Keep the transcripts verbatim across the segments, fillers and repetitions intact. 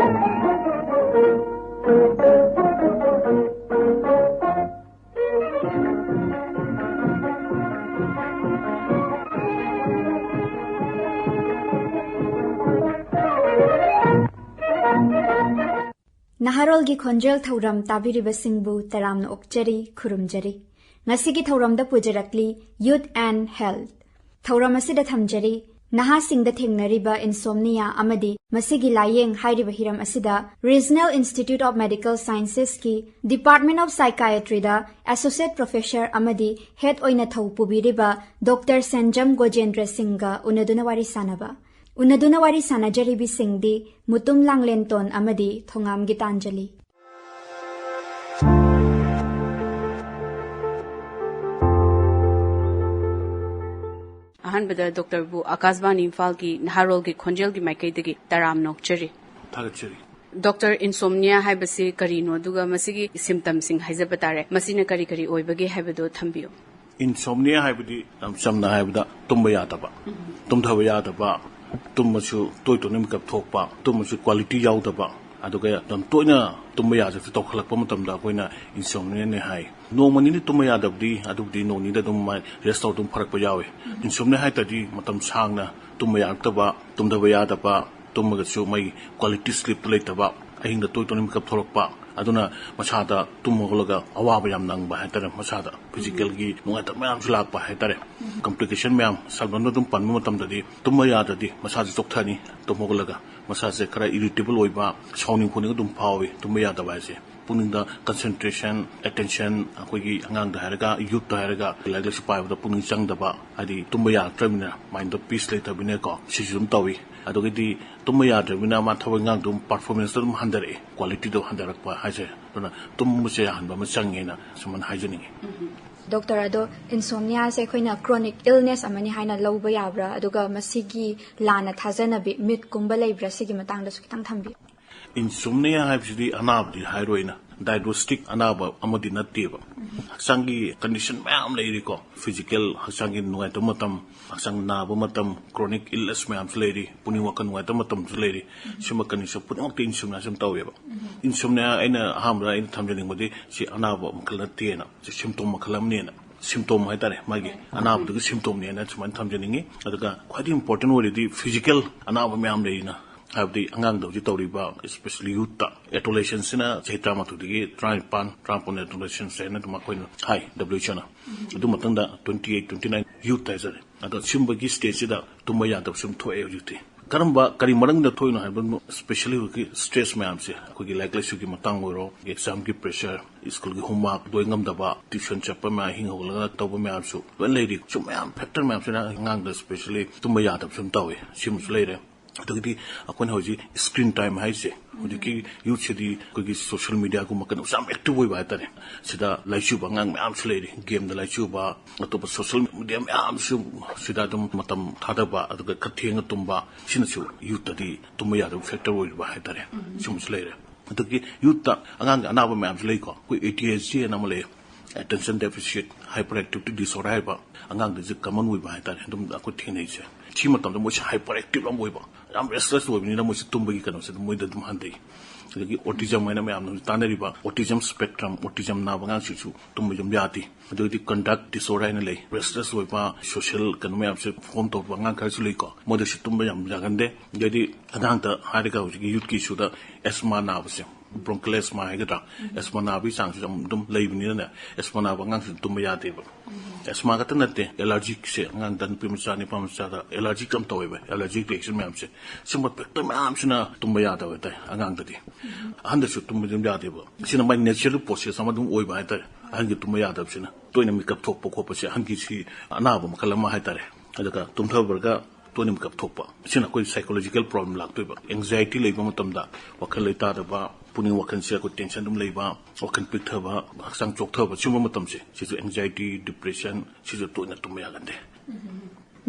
ꯅꯍꯥꯔꯣꯜꯒꯤ ꯈꯣꯟꯖꯦꯜ ꯊꯧꯔꯝ ꯇꯥꯕꯤꯔꯤꯕꯁꯤꯡꯕꯨ ꯇꯔꯥꯝꯅ ꯑꯣꯛꯆꯔꯤ, ꯈꯨꯔꯨꯝꯖꯔꯤ꯫ ꯉꯁꯤꯒꯤ ꯊꯧꯔꯝꯗ ꯄꯨꯖꯔꯛꯂꯤ Youth and Health꯫ ꯊꯧꯔꯝ ꯑꯁꯤꯗ ꯊꯝꯖꯔꯤ, ꯅꯍꯥꯁꯤꯡꯗ ꯊꯦꯡꯅꯔꯤꯕ insomnia ꯑꯃꯗꯤ ꯃꯁꯤꯒꯤ ꯂꯥꯌꯦꯡ ꯍꯥꯏꯔꯤꯕ ꯍꯤꯔꯝ ꯑꯁꯤꯗ Regional Institute of Medical Sciences ꯀꯤ Department of Psychiatry the Associate Professor ꯑꯃꯗꯤ Head ꯑꯣꯏꯅ ꯊꯧ ꯄꯨꯕꯤꯔꯤꯕ Doctor ꯁꯦꯟꯖꯝ ꯒꯣꯖꯦꯟꯗ꯭ꯔ ꯁꯤꯡꯒ ꯎꯅꯗꯨꯅ ꯋꯥꯔꯤ ꯁꯥꯅꯕ꯫ ꯎꯅꯗꯨꯅ ꯋꯥꯔꯤ ꯁꯥꯅꯖꯔꯤꯕꯤꯁꯤꯡꯗꯤ ꯃꯨꯇꯨꯝ ꯂꯥꯡꯂꯦꯟꯇꯣꯟ ꯑꯃꯗꯤ ꯊꯣꯉꯥꯝ ꯒꯤꯇꯥꯟꯖꯂꯤ꯫ ꯑꯍꯥꯟꯕꯗ ꯗꯣꯛꯇꯔꯕꯨ ꯑꯀꯥꯁꯕꯥꯅꯤ ꯏꯝꯐꯥꯜꯒꯤ ꯅꯍꯥꯔꯣꯜꯒꯤ ꯈꯣꯟꯖꯦꯜꯒꯤ ꯃꯥꯏꯀꯩꯗꯒꯤ ꯇꯔꯥꯝꯅ ꯑꯣꯛꯆꯔꯤ꯫ ꯊꯥꯒꯠꯆꯔꯤ꯫ ꯗꯣꯛꯇꯔ, insomnia ꯍꯥꯏꯕꯁꯤ ꯀꯔꯤꯅꯣ, ꯑꯗꯨꯒ ꯃꯁꯤꯒꯤ symptomꯁꯤꯡ ꯍꯥꯏꯖꯕ ꯇꯥꯔꯦ, ꯃꯁꯤꯅ ꯀꯔꯤ ꯀꯔꯤ ꯑꯣꯏꯕꯒꯦ ꯍꯥꯏꯕꯗꯨ ꯊꯝꯕꯤꯌꯨ꯫ Insomnia ꯍꯥꯏꯕꯗꯤ ꯌꯥꯝ ꯆꯝꯅ ꯍꯥꯏꯕꯗ ꯇꯨꯝꯕ ꯌꯥꯗꯕ, ꯇꯨꯝꯊꯕ ꯌꯥꯗꯕ, ꯇꯨꯝꯃꯁꯨ ꯇꯣꯏ ꯇꯣꯏꯅ ꯃꯤꯀꯞ ꯊꯣꯛꯄ, ꯇꯨꯝꯃꯁꯨ quality ꯌꯥꯎꯗꯕ, ꯑꯗꯨꯒ ꯌꯥꯝ ꯇꯣꯏꯅ ꯇꯨꯝꯕ ꯌꯥꯗꯕꯁꯦ ꯇꯧꯈꯠꯂꯛꯄ ꯃꯇꯝꯗ ꯑꯩꯈꯣꯏꯅ insomniaꯅꯦ ꯍꯥꯏ꯫ ꯅꯣꯡꯃ ꯅꯤꯅꯤ ꯇꯨꯝꯕ ꯌꯥꯗꯕꯗꯤ, ꯑꯗꯨꯕꯨꯗꯤ ꯅꯣꯡ ꯅꯤꯅꯤꯗ ꯑꯗꯨꯝ ꯃꯥꯏ rest ꯇꯧꯔ ꯑꯗꯨꯝ ꯐꯔꯛꯄ ꯌꯥꯎꯋꯤ꯫ Insomnia ꯍꯥꯏ ꯇꯥꯔꯗꯤ ꯃꯇꯝ ꯁꯥꯡꯅ ꯇꯨꯝꯕ ꯌꯥꯔꯛꯇꯕ, ꯇꯨꯝꯊꯕ ꯌꯥꯗꯕ, ꯇꯨꯝꯃꯒꯁꯨ ꯃꯩ quality sleepꯇꯨ ꯂꯩꯇꯕ, ꯑꯍꯤꯡꯗ ꯇꯣꯏ ꯇꯣꯏꯅ ꯃꯤꯀꯞ ꯊꯣꯛꯂꯛꯄ, ꯑꯗꯨꯅ ꯃꯁꯥꯗ ꯇꯨꯝ ꯍꯧꯒꯠꯂꯒ ꯑꯋꯥꯕ ꯌꯥꯝ ꯅꯪꯕ ꯍꯥꯏꯇꯥꯔꯦ, ꯃꯁꯥꯗ physicalꯒꯤ ꯅꯨꯡꯉꯥꯏꯇꯕ ꯃꯌꯥꯝꯁꯨ ꯂꯥꯛꯄ ꯍꯥꯏꯇꯥꯔꯦ꯫ Complication ꯃꯌꯥꯝ, ꯁꯔꯃꯟꯗ ꯑꯗꯨꯝ ꯄꯟꯕ ꯃꯇꯝꯗꯗꯤ ꯇꯨꯝꯕ ꯌꯥꯗ꯭ꯔꯗꯤ ꯃꯁꯥꯁꯦ ꯆꯣꯛꯊꯅꯤ, ꯇꯨꯝ ꯍꯧꯒꯠꯂꯒ ꯃꯁꯥꯁꯦ ꯈꯔ irritable ꯑꯣꯏꯕ, ꯁꯥꯎꯅꯤꯡ ꯈꯣꯠꯅꯤꯡ ꯑꯗꯨꯝ ꯐꯥꯎꯏ ꯇꯨꯝꯕ ꯌꯥꯗꯕ ꯍꯥꯏꯁꯦ꯫ ꯄꯨꯛꯅꯤꯡꯗ concentration, attention, ꯑꯩꯈꯣꯏꯒꯤ ꯑꯉꯥꯡꯗ ꯍꯥꯏꯔꯒ, youthꯇ ꯍꯥꯏꯔꯒ, ꯂꯥꯏꯔꯤꯛ ꯂꯥꯏꯁꯨ ꯄꯥꯏꯕꯗ ꯄꯨꯛꯅꯤꯡ ꯆꯪꯗꯕ, ꯍꯥꯏꯗꯤ ꯇꯨꯝꯕ ꯌꯥꯔꯛꯇ꯭ꯔꯕꯅꯤꯅ, mindꯗ peace ꯂꯩꯇꯕꯅꯤꯅꯀꯣ, ꯁꯤꯁꯨ ꯑꯗꯨꯝ ꯇꯧꯏ꯫ ꯑꯗꯨꯒꯤꯗꯤ ꯇꯨꯝꯕ ꯌꯥꯗ꯭ꯔꯕꯅꯤꯅ ꯃꯥ ꯊꯕꯛ ꯏꯪꯈꯥꯡꯗꯣ performanceꯇ ꯑꯗꯨꯝ ꯍꯟꯊꯔꯛꯑꯦ, qualityꯗꯣ ꯍꯟꯊꯔꯛꯄ ꯍꯥꯏꯁꯦ꯫ ꯑꯗꯨꯅ ꯇꯨꯝꯕꯁꯦ ꯌꯥꯍꯟꯕ ꯑꯃ ꯆꯪꯉꯦꯅ ꯁꯨꯃꯥꯏꯅ ꯍꯥꯏꯖꯅꯤꯡꯉꯤ꯫ ꯗꯣꯛꯇꯔ, ꯑꯗꯣ insomniaꯁꯦ ꯑꯩꯈꯣꯏꯅ chronic illness ꯑꯃꯅꯤ ꯍꯥꯏꯅ ꯂꯧꯕ ꯌꯥꯕ꯭ꯔꯥ? ꯑꯗꯨꯒ ꯃꯁꯤꯒꯤ ꯂꯥꯟꯅ ꯊꯥꯖꯅꯕꯤ, mythꯀꯨꯝꯕ ꯂꯩꯕ꯭ꯔꯥ? ꯁꯤꯒꯤ ꯃꯇꯥꯡꯗꯁꯨ ꯈꯤꯇꯪ ꯊꯝꯕꯤꯌꯨ꯫ Insomnia ꯍꯥꯏꯕꯁꯤꯗꯤ ꯑꯅꯥꯕꯗꯤ ꯍꯥꯏꯔꯣꯏꯅ, diagnostic ꯑꯅꯥꯕ ꯑꯃꯗꯤ ꯅꯠꯇꯦꯕ꯫ ꯍꯛꯆꯥꯡꯒꯤ condition ꯃꯌꯥꯝ ꯂꯩꯔꯤꯀꯣ, physical ꯍꯛꯆꯥꯡꯒꯤ ꯅꯨꯡꯉꯥꯏꯇꯕ ꯃꯇꯝ, ꯍꯛꯆꯥꯡ ꯅꯥꯕ ꯃꯇꯝ, chronic illness ꯃꯌꯥꯝꯁꯨ ꯂꯩꯔꯤ, ꯄꯨꯛꯅꯤꯡ ꯋꯥꯈꯜ ꯅꯨꯡꯉꯥꯏꯇꯕ ꯃꯇꯝꯁꯨ ꯂꯩꯔꯤ꯫ ꯁꯤꯒꯨꯝꯕ condition ꯄꯨꯝꯅꯃꯛꯇ insomnia ꯁꯤ ꯑꯗꯨꯝ ꯇꯧꯋꯦꯕ꯫ Insomnia ꯑꯩꯅ ꯑꯍꯥꯟꯕꯗ ꯑꯩꯅ ꯊꯝꯖꯅꯤꯡꯕꯗꯤ ꯁꯤ ꯑꯅꯥꯕ ꯃꯈꯜ ꯅꯠꯇꯦꯅ, ꯁꯤ symptom ꯃꯈꯜ ꯑꯃꯅꯦꯅ, symptom ꯍꯥꯏꯇꯥꯔꯦ, ꯃꯥꯒꯤ ꯑꯅꯥꯕꯗꯨꯒꯤ symptomꯅꯦꯅ ꯁꯨꯃꯥꯏꯅ ꯊꯝꯖꯅꯤꯡꯉꯤ꯫ ꯑꯗꯨꯒ ꯈ꯭ꯋꯥꯏꯗꯒꯤ important ꯑꯣꯏꯔꯤꯗꯤ physical ꯑꯅꯥꯕ ꯃꯌꯥꯝ ꯂꯩꯔꯤꯅ, ꯍꯥꯏꯕꯗꯤ ꯑꯉꯥꯡꯗ ꯍꯧꯖꯤꯛ ꯇꯧꯔꯤꯕ, especially youthꯇ, adolescenceꯁꯤꯅ ꯆꯍꯤ ꯇꯔꯥꯃꯥꯊꯣꯏꯗꯒꯤ ꯇꯔꯥꯅꯤꯄꯥꯟ, ꯇꯔꯥꯃꯥꯄꯟ adolescence ꯍꯥꯏꯅ ꯑꯗꯨꯝ ꯑꯩꯈꯣꯏꯅ ꯍꯥꯏ, WHOꯅ꯫ ꯑꯗꯨ ꯃꯇꯨꯡꯗ twenty eight, twenty nine youth ꯍꯥꯏꯖꯔꯦ꯫ ꯑꯗꯣ ꯁꯤꯒꯨꯝꯕꯒꯤ stageꯁꯤꯗ ꯇꯨꯝꯕ ꯌꯥꯗꯕꯁꯨ ꯑꯗꯨꯝ ꯊꯣꯛꯑꯦ ꯍꯧꯖꯤꯛꯇꯤ꯫ ꯀꯔꯝꯕ, ꯀꯔꯤ ꯃꯔꯝꯗ ꯊꯣꯛꯏꯅꯣ ꯍꯥꯏꯕ, especially ꯍꯧꯖꯤꯛꯀꯤ stress ꯃꯌꯥꯝꯁꯦ, ꯑꯩꯈꯣꯏꯒꯤ ꯂꯥꯏꯔꯤꯛ ꯂꯥꯏꯁꯨꯒꯤ ꯃꯇꯥꯡ ꯑꯣꯏꯔꯣ, examꯒꯤ pressure, ꯁ꯭ꯀꯨꯜꯒꯤ homework ꯂꯣꯏ ꯉꯝꯗꯕ, tuition ꯆꯠꯄ ꯃꯌꯥꯝ, ꯑꯍꯤꯡ ꯍꯧꯒꯠꯂꯒ ꯇꯧꯕ ꯃꯌꯥꯝꯁꯨ ꯂꯣꯏ ꯂꯩꯔꯤ꯫ ꯁꯨꯝ ꯃꯌꯥꯝ factor ꯃꯌꯥꯝꯁꯤꯅ ꯑꯉꯥꯡꯗ especially ꯇꯨꯝꯕ ꯌꯥꯗꯕꯁꯨ ꯑꯗꯨꯝ ꯇꯧꯋꯦ꯫ ꯁꯤꯃꯁꯨ ꯂꯩꯔꯦ꯫ ꯑꯗꯒꯤꯗꯤ ꯑꯩꯈꯣꯏꯅ ꯍꯧꯖꯤꯛ screen time ꯍꯥꯏꯁꯦ, ꯍꯧꯖꯤꯛꯀꯤ youthꯁꯤꯗꯤ ꯑꯩꯈꯣꯏꯒꯤ social mediaꯒꯨꯝꯕ ꯀꯩꯅꯣꯁꯨ ꯌꯥꯝ active ꯑꯣꯏꯕ ꯍꯥꯏꯇꯥꯔꯦ꯫ ꯁꯤꯗ ꯂꯥꯏꯆꯨꯕ ꯑꯉꯥꯡ ꯃꯌꯥꯝꯁꯨ ꯂꯩꯔꯤ, gameꯗ ꯂꯥꯏꯆꯨꯕ, ꯑꯇꯣꯞꯄ social media ꯃꯌꯥꯝꯁꯨ ꯁꯤꯗ ꯑꯗꯨꯝ ꯃꯇꯝ ꯊꯥꯗꯕ, ꯑꯗꯨꯒ ꯈꯔ ꯊꯦꯡꯅ ꯇꯨꯝꯕ, ꯁꯤꯅꯁꯨ youthꯇꯗꯤ ꯇꯨꯝꯕ ꯌꯥꯗꯕ factor ꯑꯣꯏꯔꯤꯕ ꯍꯥꯏꯇꯥꯔꯦ꯫ ꯁꯤꯃꯁꯨ ꯂꯩꯔꯦ꯫ ꯑꯗꯒꯤ youthꯇ ꯑꯉꯥꯡꯒꯤ ꯑꯅꯥꯕ ꯃꯌꯥꯝꯁꯨ ꯂꯩꯀꯣ꯫ ꯑꯩꯈꯣꯏ ADHD ꯍꯥꯏꯅ ꯑꯃ ꯂꯩ, attention deficit hyperactivity disorder ꯍꯥꯏꯕ, ꯑꯉꯥꯡꯗꯁꯨ common ꯑꯣꯏꯕ ꯍꯥꯏꯇꯥꯔꯦ꯫ ꯑꯗꯨꯝ ꯑꯩꯈꯣꯏ ꯊꯦꯡꯅꯩꯁꯦ꯫ ꯁꯤ ꯃꯇꯝꯗ ꯃꯣꯏꯁꯦ hyperactive ꯌꯥꯝ ꯑꯣꯏꯕ, ꯌꯥꯝ restless ꯑꯣꯏꯕꯅꯤꯅ ꯃꯣꯏꯁꯦ ꯇꯨꯝꯕꯒꯤ ꯀꯩꯅꯣꯁꯦ ꯑꯗꯨꯝ ꯃꯣꯏꯗ ꯑꯗꯨꯝ ꯍꯟꯊꯩ꯫ ꯑꯗꯒꯤ autism ꯍꯥꯏꯅ ꯃꯌꯥꯝꯅ ꯍꯧꯖꯤꯛ ꯇꯥꯟꯅꯔꯤꯕ autism spectrum, autism ꯅꯥꯕ ꯑꯉꯥꯡꯁꯤꯡꯁꯨ ꯇꯨꯝꯕ ꯑꯗꯨꯝ ꯌꯥꯗꯦ꯫ ꯑꯗꯨꯗꯤ conduct disorder ꯍꯥꯏꯅ ꯂꯩ, restless ꯑꯣꯏꯕ, social ꯀꯩꯅꯣ ꯃꯌꯥꯝꯁꯦ form ꯇꯧꯕ ꯑꯉꯥꯡ ꯈꯔꯁꯨ ꯂꯩꯀꯣ, ꯃꯣꯏꯗꯁꯨ ꯇꯨꯝꯕ ꯌꯥꯝ ꯌꯥꯒꯟꯗꯦ꯫ ꯑꯗꯩꯗꯤ ꯑꯉꯥꯡꯗ ꯍꯥꯏꯔꯒ ꯍꯧꯖꯤꯛꯀꯤ youthꯀꯤꯁꯨꯗ asthma ꯅꯥꯕꯁꯦ, bronchial asthma ꯍꯥꯏꯒꯗ꯭ꯔꯥ, asthma ꯅꯥꯕꯒꯤ ꯆꯥꯡꯁꯨ ꯌꯥꯝ ꯑꯗꯨꯝ ꯂꯩꯕꯅꯤꯅꯅꯦ, asthma ꯅꯥꯕ ꯑꯉꯥꯡꯁꯤꯡ ꯇꯨꯝꯕ ꯌꯥꯗꯦꯕ꯫ Asthma ꯈꯛꯇ ꯅꯠꯇꯦ, allergicꯁꯦ ꯑꯉꯥꯡꯗ, ꯅꯨꯄꯤ ꯃꯆꯥ ꯅꯨꯄꯥ ꯃꯆꯥꯗ allergic ꯌꯥꯝ ꯇꯧꯋꯦꯕ, allergic reaction ꯃꯌꯥꯝꯁꯦ꯫ ꯁꯤꯒꯨꯝꯕ factor ꯃꯌꯥꯝꯁꯤꯅ ꯇꯨꯝꯕ ꯌꯥꯗꯕ ꯍꯥꯏꯇꯥꯔꯦ ꯑꯉꯥꯡꯗꯗꯤ꯫ ꯑꯍꯟꯗꯁꯨ ꯇꯨꯝꯕ ꯑꯗꯨꯝ ꯌꯥꯗꯦꯕ꯫ ꯁꯤꯅ ꯃꯥꯏ natural process ꯑꯃ ꯑꯗꯨꯝ ꯑꯣꯏꯕ ꯍꯥꯏꯇꯥꯔꯦ꯫ ꯑꯍꯟꯒꯤ ꯇꯨꯝꯕ ꯌꯥꯗꯕꯁꯤꯅ, ꯇꯣꯏꯅ ꯃꯤꯀꯞ ꯊꯣꯛꯄ ꯈꯣꯠꯄꯁꯦ ꯑꯍꯟꯒꯤꯁꯤ ꯑꯅꯥꯕ ꯃꯈꯜ ꯑꯃ ꯍꯥꯏꯇꯥꯔꯦ꯫ ꯑꯗꯨꯒ ꯇꯨꯝꯊꯕꯒ ꯇꯣꯏꯅ ꯃꯤꯀꯞ ꯊꯣꯛꯄ, ꯁꯤꯅ ꯑꯩꯈꯣꯏ psychological problem ꯂꯥꯛꯇꯣꯏꯕ꯫ Anxiety ꯂꯩꯕ ꯃꯇꯝꯗ ꯋꯥꯈꯜ ꯂꯩꯇꯥꯗꯕ, ꯄꯨꯛꯅꯤꯡ ꯋꯥꯈꯜꯁꯦ ꯑꯩꯈꯣꯏ tension ꯑꯗꯨꯝ ꯂꯩꯕ, ꯋꯥꯈꯜ ꯄꯤꯛꯊꯕ, ꯍꯛꯆꯥꯡ ꯆꯣꯛꯊꯕ, ꯁꯤꯒꯨꯝꯕ ꯃꯇꯝꯁꯦ, ꯁꯤꯁꯨ anxiety, depression, ꯁꯤꯁꯨ ꯇꯣꯏꯅ ꯇꯨꯝꯕ ꯌꯥꯒꯟꯗꯦ꯫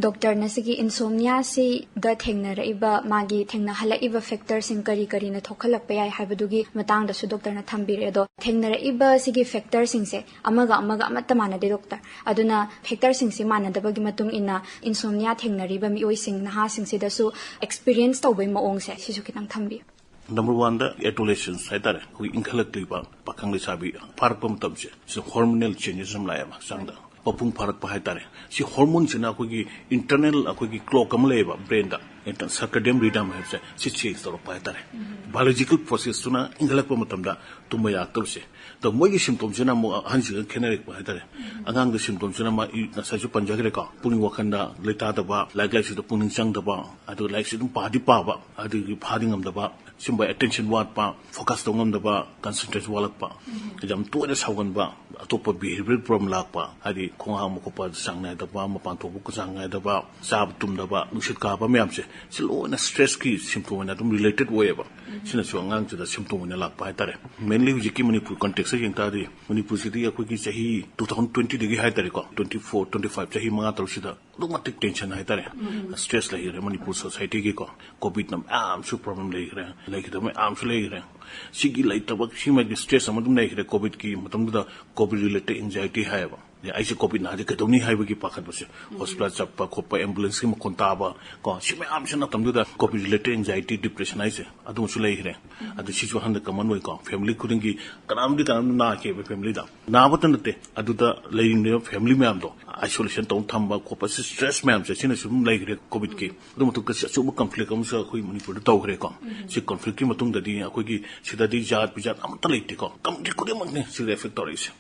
ꯗꯣꯛꯇꯔꯅ ꯁꯤꯒꯤ ꯏꯟꯁꯣꯝꯅꯤꯌꯥꯁꯤꯗ ꯊꯦꯡꯅꯔꯛꯏꯕ, ꯃꯥꯒꯤ ꯊꯦꯡꯅꯍꯜꯂꯛꯏꯕ ꯐꯦꯛꯇꯔꯁꯤꯡ ꯀꯔꯤ ꯀꯔꯤꯅ ꯊꯣꯛꯍꯜꯂꯛꯄ ꯌꯥꯏ ꯍꯥꯏꯕꯗꯨꯒꯤ ꯃꯇꯥꯡꯗꯁꯨ ꯗꯣꯛꯇꯔꯅ ꯊꯝꯕꯤꯔꯦ꯫ ꯑꯗꯣ ꯊꯦꯡꯅꯔꯛꯏꯕ ꯁꯤꯒꯤ ꯐꯦꯛꯇꯔꯁꯤꯡꯁꯦ ꯑꯃꯒ ꯑꯃꯒ ꯑꯃꯠꯇ ꯃꯥꯟꯅꯗꯦ ꯗꯣꯛꯇꯔ꯫ ꯑꯗꯨꯅ ꯐꯦꯛꯇꯔꯁꯤꯡꯁꯤ ꯃꯥꯟꯅꯗꯕꯒꯤ ꯃꯇꯨꯡ ꯏꯟꯅ ꯏꯟꯁꯣꯝꯅꯤꯌꯥ ꯊꯦꯡꯅꯔꯤꯕ ꯃꯤꯑꯣꯏꯁꯤꯡ, ꯅꯍꯥꯁꯤꯡꯁꯤꯗꯁꯨ ꯑꯦꯛꯁꯄꯤꯔꯤꯌꯦꯟꯁ ꯇꯧꯕꯒꯤ ꯃꯑꯣꯡꯁꯦ ꯁꯤꯁꯨ ꯈꯤꯇꯪ ꯊꯝꯕꯤꯌꯨ꯫ ꯅꯝꯕꯔ ꯋꯥꯟꯗ ꯑꯦꯗꯣꯂꯦꯁꯦꯟꯁ ꯍꯥꯏꯇꯥꯔꯦ, ꯑꯩꯈꯣꯏ ꯏꯟꯈꯠꯂꯛꯇꯣꯏꯕ ꯄꯥꯈꯪ ꯂꯩꯁꯥꯕꯤ ꯐꯥꯔꯛꯄ ꯃꯇꯝꯁꯦ, ꯁꯤꯗ ꯍꯣꯔꯃꯣꯅꯦꯜ ꯆꯦꯟꯖꯦꯁ ꯑꯃ ꯂꯥꯛꯑꯦꯕ ꯍꯛꯆꯥꯡꯗ꯫ ꯃꯄꯨꯡ ꯐꯥꯔꯛꯄ ꯍꯥꯏꯇꯥꯔꯦ꯫ ꯁꯤ ꯍꯣꯔꯃꯣꯟꯁꯤꯅ ꯑꯩꯈꯣꯏꯒꯤ ꯏꯟꯇꯔꯅꯦꯜ ꯑꯩꯈꯣꯏꯒꯤ ꯀ꯭ꯂꯣꯛ ꯑꯃ ꯂꯩꯌꯦꯕ ꯕ꯭ꯔꯦꯟꯗ, ꯁꯔꯀꯦꯗꯤꯌꯟ ꯔꯤꯗꯝ ꯍꯥꯏꯕꯁꯦ, ꯁꯤ ꯆꯦꯟꯖ ꯇꯧꯔꯛꯄ ꯍꯥꯏꯇꯥꯔꯦ꯫ ꯕꯥꯏꯑꯣꯂꯣꯖꯤꯀꯦꯜ ꯄ꯭ꯔꯣꯁꯦꯁꯇꯨꯅ ꯏꯟꯈꯠꯂꯛꯄ ꯃꯇꯝꯗ ꯇꯨꯝꯕ ꯌꯥꯔꯛꯇꯕꯁꯦ꯫ ꯑꯗꯣ ꯃꯣꯏꯒꯤ ꯁꯤꯝꯇꯣꯝꯁꯤꯅ ꯑꯃꯨꯛ ꯑꯍꯟꯁꯤꯒ ꯈꯦꯠꯅꯔꯛꯄ ꯍꯥꯏꯇꯥꯔꯦ꯫ ꯑꯉꯥꯡꯗ ꯁꯤꯝꯇꯣꯝꯁꯤꯅ ꯃꯥ, ꯉꯁꯥꯏꯁꯨ ꯄꯟꯖꯈ꯭ꯔꯦꯀꯣ, ꯄꯨꯛꯅꯤꯡ ꯋꯥꯈꯜꯗ ꯂꯩꯇꯥꯗꯕ, ꯂꯥꯏꯔꯤꯛ ꯂꯥꯏꯁꯨꯗ ꯄꯨꯛꯅꯤꯡ ꯆꯪꯗꯕ, ꯑꯗꯨꯒ ꯂꯥꯏꯔꯤꯛꯁꯤ ꯑꯗꯨꯝ ꯄꯥꯗꯤ ꯄꯥꯕ, ꯑꯗꯨꯒꯤ ꯐꯥꯗꯤ ꯉꯝꯗꯕ, ꯁꯤꯒꯨꯝꯕ ꯑꯦꯇꯦꯟꯁꯟ ꯋꯥꯠꯄ, ꯐꯣꯀꯁ ꯇꯧ ꯉꯝꯗꯕ, ꯀꯟꯁꯦꯟꯇ꯭ꯔꯦꯁꯟ ꯋꯥꯠꯂꯛꯄ, ꯌꯥꯝ ꯇꯣꯏꯅ ꯁꯥꯎꯒꯟꯕ, ꯑꯇꯣꯞꯄ ꯕꯤꯍꯦꯕꯤꯌꯔ ꯄ꯭ꯔꯣꯕ꯭ꯂꯦꯝ ꯂꯥꯛꯄ, ꯍꯥꯏꯗꯤ ꯈꯣꯡ ꯍꯥꯝꯕ ꯈꯣꯠꯄ ꯆꯥꯡ ꯅꯥꯏꯗꯕ, ꯃꯄꯥꯟ ꯊꯣꯛꯄ ꯆꯥꯡ ꯅꯥꯏꯗꯕ, ꯆꯥꯕ ꯇꯨꯝꯗꯕ, ꯅꯨꯡꯁꯤꯠ ꯀꯥꯕ ꯃꯌꯥꯝꯁꯦ, ꯁꯤ ꯂꯣꯏꯅ ꯁ꯭ꯇ꯭ꯔꯦꯁꯀꯤ ꯁꯤꯝꯇꯣꯝ ꯑꯣꯏꯅ ꯑꯗꯨꯝ ꯔꯤꯂꯦꯇꯦꯗ ꯑꯣꯏꯌꯦꯕ꯫ ꯁꯤꯅꯁꯨ ꯑꯉꯥꯡꯁꯤꯗ ꯁꯤꯝꯇꯣꯝ ꯑꯣꯏꯅ ꯂꯥꯛꯄ ꯍꯥꯏꯇꯥꯔꯦ꯫ ꯃꯦꯟꯂꯤ ꯍꯧꯖꯤꯛꯀꯤ ꯃꯅꯤꯄꯨꯔ ꯀꯟꯇꯦꯛꯁꯇ ꯌꯦꯡ ꯇꯥꯔꯗꯤ, ꯃꯅꯤꯄꯨꯔꯁꯤꯗꯤ ꯑꯩꯈꯣꯏꯒꯤ ꯆꯍꯤ ꯇꯨ ꯊꯥꯎꯖꯟ ꯇ꯭ꯋꯦꯟꯇꯤꯗꯒꯤ ꯍꯥꯏꯇꯥꯔꯦꯀꯣ, ꯇ꯭ꯋꯦꯟꯇꯤ ꯐꯣꯔ, ꯇ꯭ꯋꯦꯟꯇꯤ ꯐꯥꯏꯚ, ꯆꯍꯤ ꯃꯉꯥ ꯇꯔꯨꯛꯁꯤꯗ ꯑꯗꯨꯛ ꯃꯇꯤꯛ ꯇꯦꯟꯁꯟ ꯍꯥꯏꯇꯥꯔꯦ, ꯁ꯭ꯇ꯭ꯔꯦꯁ ꯂꯩꯈ꯭ꯔꯦ ꯃꯅꯤꯄꯨꯔ ꯁꯣꯁꯥꯏꯇꯤꯒꯤꯀꯣ꯫ ꯀꯣꯚꯤꯗꯅ ꯃꯌꯥꯝꯁꯨ ꯄ꯭ꯔꯣꯕ꯭ꯂꯦꯝ ꯂꯩꯈ꯭ꯔꯦ, ꯂꯩꯈꯤꯗꯕ ꯃꯌꯥꯝꯁꯨ ꯂꯩꯈ꯭ꯔꯦ꯫ ꯁꯤꯒꯤ ꯂꯩꯇꯕ, ꯁꯤꯃꯗꯤ ꯁ꯭ꯇ꯭ꯔꯦꯁ ꯑꯃ ꯑꯗꯨꯝ ꯂꯩꯈ꯭ꯔꯦ꯫ ꯀꯣꯚꯤꯗꯀꯤ ꯃꯇꯝꯗꯨꯗ ꯀꯣꯚꯤꯗ ꯔꯤꯂꯦꯇꯦꯗ ꯑꯦꯡꯖꯥꯏꯇꯤ ꯍꯥꯏꯌꯦꯕ꯫ ꯑꯩꯁꯦ ꯀꯣꯚꯤꯗ ꯅꯥꯔꯗꯤ ꯀꯩꯗꯧꯅꯤ ꯍꯥꯏꯕꯒꯤ ꯄꯥꯈꯠꯄꯁꯦ, ꯍꯣꯁꯄꯤꯇꯥꯜ ꯆꯠꯄ ꯈꯣꯠꯄ, ꯑꯦꯝꯕꯨꯂꯦꯟꯁꯀꯤ ꯃꯈꯣꯟ ꯇꯥꯕ ꯀꯣ, ꯁꯤ ꯃꯌꯥꯝꯁꯤ ꯃꯇꯝꯗꯨꯗ ꯀꯣꯚꯤꯗ ꯔꯤꯂꯦꯇꯦꯗ ꯑꯦꯡꯖꯥꯏꯇꯤ, ꯗꯤꯄ꯭ꯔꯦꯁꯟ ꯍꯥꯏꯁꯦ ꯑꯗꯨꯃꯁꯨ ꯂꯩꯈ꯭ꯔꯦ꯫ ꯑꯗꯨ ꯁꯤꯁꯨ ꯍꯟꯗꯛ ꯀꯃꯟ ꯑꯣꯏꯀꯣ, ꯐꯦꯃꯤꯂꯤ ꯈꯨꯗꯤꯡꯒꯤ ꯀꯅꯥꯝꯗꯤ ꯀꯅꯥꯝ ꯅꯥꯈꯤꯑꯕ ꯐꯦꯃꯤꯂꯤꯗ꯫ ꯅꯥꯕꯇ ꯅꯠꯇꯦ, ꯑꯗꯨꯗ ꯂꯩꯔꯤꯕ ꯐꯦꯃꯤꯂꯤ ꯃꯌꯥꯝꯗꯣ ꯑꯥꯏꯁꯣꯂꯦꯁꯟ ꯇꯧ ꯊꯝꯕ ꯈꯣꯠꯄ, ꯁꯤ ꯁ꯭ꯇ꯭ꯔꯦꯁ ꯃꯌꯥꯝꯁꯦ ꯁꯤꯅꯁꯨ ꯑꯗꯨꯝ ꯂꯩꯈ꯭ꯔꯦ ꯀꯣꯚꯤꯗꯀꯤ꯫ ꯑꯗꯨ ꯃꯊꯛꯇ ꯁꯤ ꯑꯆꯧꯕ ꯀꯟꯐ꯭ꯂꯤꯛ ꯑꯃꯁꯨ ꯑꯩꯈꯣꯏ ꯃꯅꯤꯄꯨꯔꯗ ꯇꯧꯈ꯭ꯔꯦꯀꯣ꯫ ꯁꯤ ꯀꯟꯐ꯭ꯂꯤꯛꯀꯤ ꯃꯇꯨꯡꯗꯗꯤ ꯑꯩꯈꯣꯏꯒꯤ ꯁꯤꯗꯗꯤ ꯖꯥꯠ ꯕꯤꯖꯥꯠ ꯑꯃꯠꯇ ꯂꯩꯇꯦꯀꯣ, ꯀꯝꯃ꯭ꯌꯨꯅꯤꯇꯤ ꯈꯨꯗꯤꯡꯃꯛꯅꯦ ꯁꯤꯗ ꯑꯦꯐꯦꯛ ꯇꯧꯔꯛꯏꯁꯦ꯫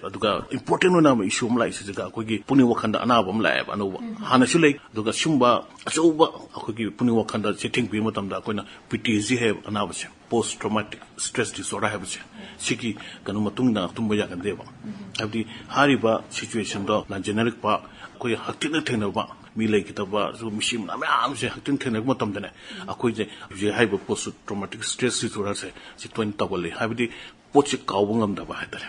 ꯑꯗꯨꯒ ꯏꯝꯄꯣꯔꯇꯦꯟ ꯑꯣꯏꯅ ꯏꯁꯨ ꯑꯃ ꯂꯥꯛꯏꯁꯤꯒ ꯑꯩꯈꯣꯏꯒꯤ ꯄꯨꯛꯅꯤꯡ ꯋꯥꯈꯜꯗ ꯑꯅꯥꯕ ꯑꯃ ꯂꯥꯛꯑꯦꯕ ꯑꯅꯧꯕ꯫ ꯍꯥꯟꯅꯁꯨ ꯂꯩ, ꯑꯗꯨꯒ ꯁꯤꯒꯨꯝꯕ ꯑꯆꯧꯕ ꯑꯩꯈꯣꯏꯒꯤ ꯄꯨꯛꯅꯤꯡ ꯋꯥꯈꯜꯗ ꯆꯩꯊꯦꯡ ꯄꯤꯕ ꯃꯇꯝꯗ ꯑꯩꯈꯣꯏꯅ ꯄꯤ ꯇꯤ ꯑꯦꯁ ꯗꯤ ꯍꯥꯏꯕ ꯑꯅꯥꯕꯁꯦ, ꯄꯣꯁ ꯇ꯭ꯔꯣꯃꯥꯇꯤꯛ ꯁ꯭ꯇ꯭ꯔꯦꯁ ꯗꯤꯁꯑꯣꯔꯗꯔ ꯍꯥꯏꯕꯁꯦ, ꯁꯤꯒꯤ ꯀꯩꯅꯣ ꯃꯇꯨꯡꯗ ꯇꯨꯝꯕ ꯌꯥꯒꯟꯗꯦꯕ꯫ ꯍꯥꯏꯕꯗꯤ ꯍꯥꯏꯔꯤꯕ ꯁꯤꯆꯨꯋꯦꯁꯟꯗꯣ ꯂꯥꯟꯖꯦꯟꯅꯔꯛꯄ, ꯑꯩꯈꯣꯏ ꯍꯛꯊꯦꯡꯅ ꯊꯦꯡꯅꯕ, ꯃꯤ ꯂꯩꯈꯤꯗꯕ, ꯑꯗꯨꯒ ꯃꯤꯁꯤ ꯃꯅꯥ ꯃꯌꯥꯝꯁꯦ ꯍꯛꯊꯦꯡꯅ ꯊꯦꯡꯅꯔꯛꯄ ꯃꯇꯝꯗꯅꯦ, ꯑꯩꯈꯣꯏꯁꯦ ꯍꯧꯖꯤꯛ ꯍꯥꯏꯔꯤꯕ ꯄꯣꯁ ꯇ꯭ꯔꯣꯃꯥꯇꯤꯛ ꯁ꯭ꯇ꯭ꯔꯦꯁ ꯗꯤꯁꯑꯣꯔꯗꯔꯁꯦ ꯁꯤ ꯇꯣꯏꯅ ꯇꯧꯒꯜꯂꯤ꯫ ꯍꯥꯏꯕꯗꯤ ꯄꯣꯠꯁꯦ ꯀꯥꯎꯕ ꯉꯝꯗꯕ ꯍꯥꯏꯇꯥꯔꯦ꯫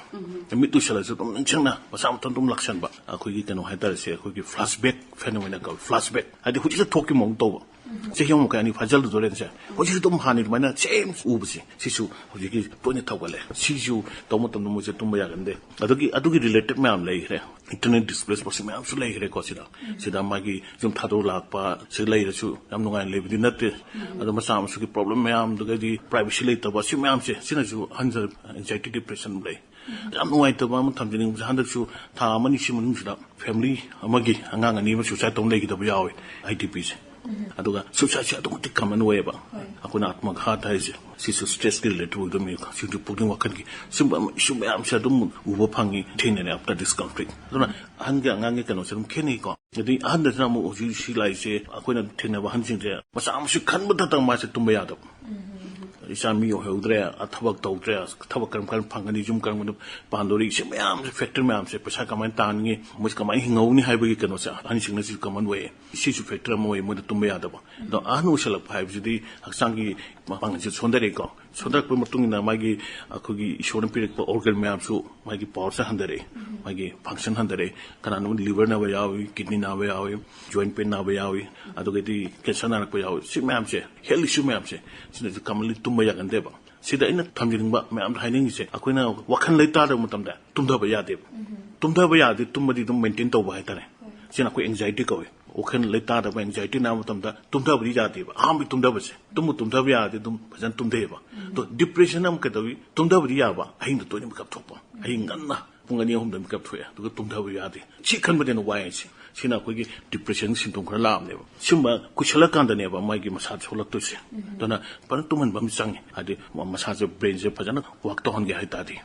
ꯃꯤꯠ ꯎꯏꯁꯜꯂꯁꯨ ꯑꯗꯨꯝ ꯅꯤꯡꯁꯤꯡꯅ ꯃꯁꯥ ꯃꯊꯟꯇ ꯑꯗꯨꯝ ꯂꯥꯛꯁꯟꯕ, ꯑꯩꯈꯣꯏꯒꯤ ꯀꯩꯅꯣ ꯍꯥꯏꯇꯥꯔꯦ, ꯁꯦ ꯑꯩꯈꯣꯏꯒꯤ flashback phenomenon ꯀꯧꯏ꯫ Flashback ꯍꯥꯏꯗꯤ ꯍꯧꯖꯤꯛꯇ ꯊꯣꯛꯈꯤꯕ ꯃꯑꯣꯡ ꯇꯧꯕ, ꯆꯍꯤ ꯑꯃ ꯃꯈꯥꯏ ꯑꯅꯤ ꯐꯥꯖꯤꯜꯂꯨꯗꯣꯔꯦꯅ ꯁꯦ, ꯍꯧꯖꯤꯛꯁꯨ ꯑꯗꯨꯝ ꯍꯥꯟꯅ ꯑꯗꯨꯃꯥꯏꯅ same ꯎꯕꯁꯦ, ꯁꯤꯁꯨ ꯍꯧꯖꯤꯛꯀꯤ ꯇꯣꯏꯅ ꯊꯧꯒꯠꯂꯦ꯫ ꯁꯤꯁꯨ ꯇꯧꯕ ꯃꯇꯝꯗ ꯃꯣꯏꯁꯦ ꯇꯨꯝꯕ ꯌꯥꯒꯟꯗꯦ꯫ ꯑꯗꯨꯒꯤ ꯑꯗꯨꯒꯤ related ꯃꯌꯥꯝ ꯂꯩꯈ꯭ꯔꯦ꯫ Internally displaced person ꯃꯌꯥꯝꯁꯨ ꯂꯩꯈ꯭ꯔꯦꯀꯣ ꯁꯤꯗ꯫ ꯁꯤꯗ ꯃꯥꯒꯤ ꯌꯨꯝ ꯊꯥꯗꯣꯛ ꯂꯥꯛꯄ, ꯁꯤ ꯂꯩꯔꯁꯨ ꯌꯥꯝ ꯅꯨꯡꯉꯥꯏꯅ ꯂꯩꯕꯗꯤ ꯅꯠꯇꯦ꯫ ꯑꯗꯣ ꯃꯆꯥ ꯃꯁꯨꯒꯤ problem ꯃꯌꯥꯝꯗꯨꯒꯗꯤ privacy ꯂꯩꯇꯕ, ꯁꯤ ꯃꯌꯥꯝꯁꯦ, ꯁꯤꯅꯁꯨ ꯑꯍꯟꯁꯤꯗ anxiety depression ꯂꯩ꯫ ꯌꯥꯝ ꯅꯨꯡꯉꯥꯏꯇꯕ ꯑꯃ ꯊꯝꯖꯅꯤꯡꯕꯁꯦ, ꯍꯟꯗꯛꯁꯨ ꯊꯥ ꯑꯃꯅꯤ ꯁꯤ ꯃꯅꯨꯡꯁꯤꯗ family ꯑꯃꯒꯤ ꯑꯉꯥꯡ ꯑꯅꯤ ꯑꯃ suicide ꯇꯧꯅ ꯂꯩꯈꯤꯗꯕ ꯌꯥꯎꯋꯦ, IDPꯁꯦ꯫ ꯑꯗꯨꯒ suicideꯁꯦ ꯑꯗꯨꯛꯀꯤ common ꯑꯣꯏꯌꯦꯕ꯫ ꯑꯩꯈꯣꯏꯅ ꯑꯥꯇꯃꯘꯥꯠ ꯍꯥꯏꯁꯦ, ꯁꯤꯁꯨ stressꯀꯤ related ꯑꯣꯏꯗꯣꯏꯅꯤ, ꯁꯤꯁꯨ ꯄꯨꯛꯅꯤꯡ ꯋꯥꯈꯜꯒꯤ ꯁꯤꯒꯨꯝꯕ issue ꯃꯌꯥꯝꯁꯦ ꯑꯗꯨꯝ ꯎꯕ ꯐꯪꯉꯤ, ꯊꯦꯡꯅꯔꯦ after this conflict꯫ ꯑꯗꯨꯅ ꯑꯍꯟꯒꯤ ꯑꯉꯥꯡꯒꯤ ꯀꯩꯅꯣꯁꯦ ꯑꯗꯨꯝ ꯈꯦꯠꯅꯩꯀꯣ꯫ ꯑꯗꯩ ꯑꯍꯟꯗꯁꯤꯅ ꯑꯃꯨꯛ ꯍꯧꯖꯤꯛ ꯁꯤ ꯂꯥꯛꯏꯁꯦ, ꯑꯩꯈꯣꯏꯅ ꯊꯦꯡꯅꯕ ꯑꯍꯟꯁꯤꯡꯁꯦ ꯃꯆꯥ ꯃꯁꯨ ꯈꯟꯕꯗꯇꯪ ꯃꯥꯁꯦ ꯇꯨꯝꯕ ꯌꯥꯗꯕ꯫ ꯏꯆꯥ ꯃꯤ ꯑꯣꯏꯍꯧꯗ꯭ꯔꯦ, ꯊꯕꯛ ꯇꯧꯗ꯭ꯔꯦ, ꯊꯕꯛ ꯀꯔꯝ ꯀꯔꯝ ꯐꯪꯒꯅꯤ, ꯌꯨꯝ ꯀꯔꯝ ꯀꯔꯝ ꯄꯥꯟꯗꯣꯔꯤ, ꯁꯤ ꯃꯌꯥꯝꯁꯦ, factor ꯃꯌꯥꯝꯁꯦ, ꯄꯩꯁꯥ ꯀꯃꯥꯏꯅ ꯇꯥꯟꯒꯅꯤ, ꯃꯣꯏꯁꯦ ꯀꯃꯥꯏꯅ ꯍꯤꯡꯍꯧꯅꯤ ꯍꯥꯏꯕꯒꯤ ꯀꯩꯅꯣꯁꯦ ꯑꯍꯟꯁꯤꯡꯅꯁꯨ common ꯑꯣꯏꯌꯦ꯫ ꯁꯤꯁꯨ factor ꯑꯃ ꯑꯣꯏꯌꯦ ꯃꯣꯏꯗ ꯇꯨꯝꯕ ꯌꯥꯗꯕ꯫ ꯑꯗꯣ ꯑꯍꯟ ꯑꯣꯏꯁꯜꯂꯛꯄ ꯍꯥꯏꯕꯁꯤꯗꯤ ꯍꯛꯆꯥꯡꯒꯤ ꯃꯄꯥꯡꯒꯜꯁꯦ ꯁꯣꯟꯊꯔꯛꯏꯀꯣ꯫ ꯁꯣꯟꯊꯔꯛꯄꯒꯤ ꯃꯇꯨꯡ ꯏꯟꯅ ꯃꯥꯒꯤ, ꯑꯩꯈꯣꯏꯒꯤ ꯏꯁꯣꯔꯅ ꯄꯤꯔꯛꯄ organ ꯃꯌꯥꯝꯁꯨ ꯃꯥꯒꯤ powerꯁꯦ ꯍꯟꯊꯔꯛꯑꯦ, ꯃꯥꯒꯤ function ꯍꯟꯊꯔꯛꯑꯦ꯫ ꯀꯅꯥꯅꯣꯝ liver ꯅꯥꯕ ꯌꯥꯎꯏ, kidney ꯅꯥꯕ ꯌꯥꯎꯏ, joint pain ꯅꯥꯕ ꯌꯥꯎꯏ, ꯑꯗꯨꯒꯗꯤ cancer ꯅꯥꯔꯛꯄ ꯌꯥꯎꯏ꯫ ꯁꯤ ꯃꯌꯥꯝꯁꯦ, health issue ꯃꯌꯥꯝꯁꯦ, ꯁꯤꯅꯁꯨ commonly ꯇꯨꯝꯕ ꯌꯥꯒꯟꯗꯦꯕ꯫ ꯁꯤꯗ ꯑꯩꯅ ꯊꯝꯖꯅꯤꯡꯕ ꯃꯌꯥꯝꯗ ꯍꯥꯏꯅꯤꯡꯉꯤꯁꯦ, ꯑꯩꯈꯣꯏꯅ ꯋꯥꯈꯜ ꯂꯩꯇꯥꯗꯕ ꯃꯇꯝꯗ ꯇꯨꯝꯊꯕ ꯌꯥꯗꯦꯕ꯫ ꯇꯨꯝꯊꯕ ꯌꯥꯗꯦ, ꯇꯨꯝꯕꯗꯤ ꯑꯗꯨꯝ maintain ꯇꯧꯕ ꯍꯥꯏꯇꯥꯔꯦ꯫ ꯁꯤꯅ ꯑꯩꯈꯣꯏ anxiety ꯀꯧꯏ꯫ ꯋꯥꯈꯜ ꯂꯩꯇꯥꯗꯕ, anxiety ꯅꯥꯕ ꯃꯇꯝꯗ ꯇꯨꯝꯊꯕꯗꯤ ꯌꯥꯗꯦꯕ꯫ ꯑꯍꯥꯟꯕꯒꯤ ꯇꯨꯝꯊꯕꯁꯦ, ꯇꯨꯝꯕꯨ ꯇꯨꯝꯊꯕ ꯌꯥꯔꯗꯤ ꯑꯗꯨꯝ ꯐꯖꯅ ꯇꯨꯝꯊꯩꯑꯕ꯫ ꯑꯗꯣ depression ꯑꯃ ꯀꯩꯗꯧꯏ? ꯇꯨꯝꯊꯕꯗꯤ ꯌꯥꯕ, ꯑꯍꯤꯡꯗ ꯇꯣꯏꯅ ꯃꯤꯀꯞ ꯊꯣꯛꯄ, ꯑꯍꯤꯡ ꯉꯟꯅ ꯄꯨꯡ ꯑꯅꯤ ꯑꯍꯨꯝꯗ ꯃꯤꯀꯞ ꯊꯣꯛꯑꯦ, ꯑꯗꯨꯒ ꯇꯨꯝꯊꯕ ꯌꯥꯗꯦ꯫ ꯁꯤ ꯈꯟꯕꯗ ꯍꯦꯟꯅ ꯋꯥꯏ ꯍꯥꯏꯁꯦ꯫ ꯁꯤꯅ ꯑꯩꯈꯣꯏꯒꯤ depression symptom ꯈꯔ ꯂꯥꯛꯑꯕꯅꯦꯕ꯫ ꯁꯤꯒꯨꯝꯕ ꯀꯨꯏꯁꯜꯂꯛꯀꯥꯟꯗꯅꯦꯕ ꯃꯥꯒꯤ ꯃꯁꯥ ꯁꯣꯛꯂꯛꯇꯣꯏꯁꯦ꯫ ꯑꯗꯨꯅ ꯐꯖꯅ ꯇꯨꯝꯍꯟꯕ ꯑꯃ ꯆꯪꯉꯦ꯫ ꯍꯥꯏꯗꯤ ꯃꯁꯥꯁꯦ, brainꯁꯦ ꯐꯖꯅ work ꯇꯧꯍꯟꯒꯦ ꯍꯥꯏ ꯇꯥꯔꯗꯤ꯫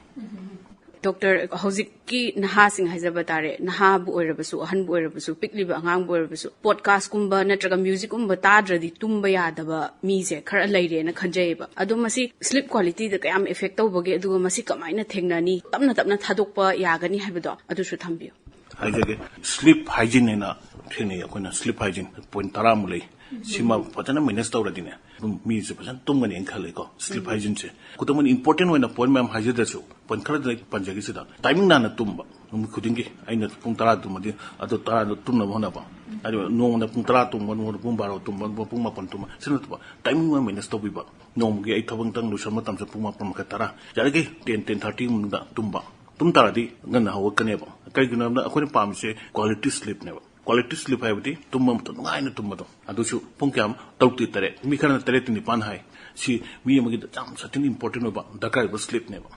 ꯗꯣꯛꯇꯔ, ꯍꯧꯖꯤꯛꯀꯤ ꯅꯍꯥꯁꯤꯡ ꯍꯥꯏꯖꯕ ꯇꯥꯔꯦ, ꯅꯍꯥꯕꯨ ꯑꯣꯏꯔꯕꯁꯨ, ꯑꯍꯟꯕꯨ ꯑꯣꯏꯔꯕꯁꯨ, ꯄꯤꯛꯂꯤꯕ ꯑꯉꯥꯡꯕꯨ ꯑꯣꯏꯔꯕꯁꯨ, podcastꯀꯨꯝꯕ ꯅꯠꯇ꯭ꯔꯒ musicꯀꯨꯝꯕ ꯇꯥꯗ꯭ꯔꯗꯤ ꯇꯨꯝꯕ ꯌꯥꯗꯕ ꯃꯤꯁꯦ ꯈꯔ ꯂꯩꯔꯦꯅ ꯈꯟꯖꯩꯌꯦꯕ꯫ ꯑꯗꯣ ꯃꯁꯤ sleep qualityꯗ ꯀꯌꯥꯝ effect ꯇꯧꯕꯒꯦ, ꯑꯗꯨꯒ ꯃꯁꯤ ꯀꯃꯥꯏꯅ ꯊꯦꯡꯅꯅꯤ, ꯇꯞꯅ ꯇꯞꯅ ꯊꯥꯗꯣꯛꯄ ꯌꯥꯒꯅꯤ ꯍꯥꯏꯕꯗꯣ ꯑꯗꯨꯁꯨ ꯊꯝꯕꯤꯌꯨ꯫ ꯍꯥꯏꯖꯒꯦ, ꯁ꯭ꯂꯤꯞ ꯍꯥꯏꯖꯤꯟ ꯍꯥꯏꯅ ꯊꯦꯡꯅꯩ ꯑꯩꯈꯣꯏꯅ꯫ ꯁ꯭ꯂꯤꯞ ꯍꯥꯏꯖꯤꯟ ꯄꯣꯏꯟ ꯇꯔꯥꯃꯨꯛ ꯂꯩ꯫ ꯁꯤꯃ ꯐꯖꯅ ꯃꯦꯅꯦꯖ ꯇꯧꯔꯗꯤꯅꯦ, ꯑꯗꯨꯝ ꯃꯤꯁꯦ ꯐꯖꯅ ꯇꯨꯝꯒꯅꯤꯅ ꯈꯜꯂꯤꯀꯣ꯫ ꯁ꯭ꯂꯤꯞ ꯍꯥꯏꯖꯤꯟꯁꯦ ꯈꯨꯗꯝ ꯑꯣꯏꯅ ꯏꯝꯄꯣꯔꯇꯦꯟ ꯑꯣꯏꯅ ꯄꯣꯏꯟ ꯃꯌꯥꯝ ꯍꯥꯏꯖꯗ꯭ꯔꯁꯨ, ꯄꯣꯏꯟ ꯈꯔꯗ ꯑꯩ ꯄꯟꯖꯒꯦ ꯁꯤꯗ꯫ ꯇꯥꯏꯃꯤꯡ ꯅꯥꯏꯅ ꯇꯨꯝꯕ, ꯅꯨꯃꯤꯠ ꯈꯨꯗꯤꯡꯒꯤ ꯑꯩꯅ ꯄꯨꯡ ꯇꯔꯥ ꯇꯨꯝꯃꯗꯤ ꯑꯗꯨ ꯇꯔꯥꯗ ꯇꯨꯝꯅꯕ ꯍꯣꯠꯅꯕ꯫ ꯑꯗꯨꯒ ꯅꯣꯡꯃꯗ ꯄꯨꯡ ꯇꯔꯥ ꯇꯨꯝꯕ, ꯅꯣꯡꯃꯗ ꯄꯨꯡ ꯕꯥꯔꯣ ꯇꯨꯝꯕ, ꯄꯨꯡ ꯃꯥꯄꯟ ꯇꯨꯝꯕ, ꯁꯤ ꯅꯠꯇꯕ ꯇꯥꯏꯃꯤꯡ ꯑꯃ ꯃꯦꯅꯦꯖ ꯇꯧꯕꯤꯕ꯫ ꯅꯣꯡꯃꯒꯤ ꯑꯩ ꯊꯕꯛ ꯑꯃꯇꯪ ꯂꯣꯏꯁꯤꯟꯕ ꯃꯇꯝꯁꯦ ꯄꯨꯡ ꯃꯥꯄꯟ ꯃꯈꯥꯏ, ꯇꯔꯥ, ꯌꯥꯔꯤꯈꯩ ꯇꯦꯟ, ꯇꯦꯟ ꯊꯥꯔꯇꯤ ꯃꯅꯨꯡꯗ ꯇꯨꯝꯕ꯫ ꯇꯨꯝ ꯇꯥꯔꯗꯤ ꯉꯟꯅ ꯍꯧꯒꯠꯀꯅꯦꯕ꯫ ꯀꯩꯒꯤꯅꯣ ꯍꯥꯏꯕꯗ ꯑꯩꯈꯣꯏꯅ ꯄꯥꯝꯃꯤꯁꯦ ꯀ꯭ꯋꯥꯂꯤꯇꯤ ꯁ꯭ꯂꯤꯞꯅꯦꯕ꯫ ꯀ꯭ꯋꯥꯂꯤꯇꯤ ꯁ꯭ꯂꯤꯞ ꯍꯥꯏꯕꯗꯤ ꯇꯨꯝꯕ ꯃꯇꯝ ꯅꯨꯡꯉꯥꯏꯅ ꯇꯨꯝꯕꯗꯣ꯫ ꯑꯗꯨꯁꯨ ꯄꯨꯡ ꯀꯌꯥꯝ? ꯇꯔꯨꯛꯇꯤ ꯇꯔꯦꯠ꯫ ꯃꯤ ꯈꯔꯅ ꯇꯔꯦꯠꯇꯤ ꯅꯤꯄꯥꯟ ꯍꯥꯏ꯫ ꯁꯤ ꯃꯤ ꯑꯃꯒꯤꯗ ꯌꯥꯝ ꯁꯥꯊꯤꯅ ꯏꯝꯄꯣꯔꯇꯦꯟ ꯑꯣꯏꯕ, ꯗꯔꯀꯥꯔ ꯑꯣꯏꯕ ꯁ꯭ꯂꯤꯞꯅꯦꯕ꯫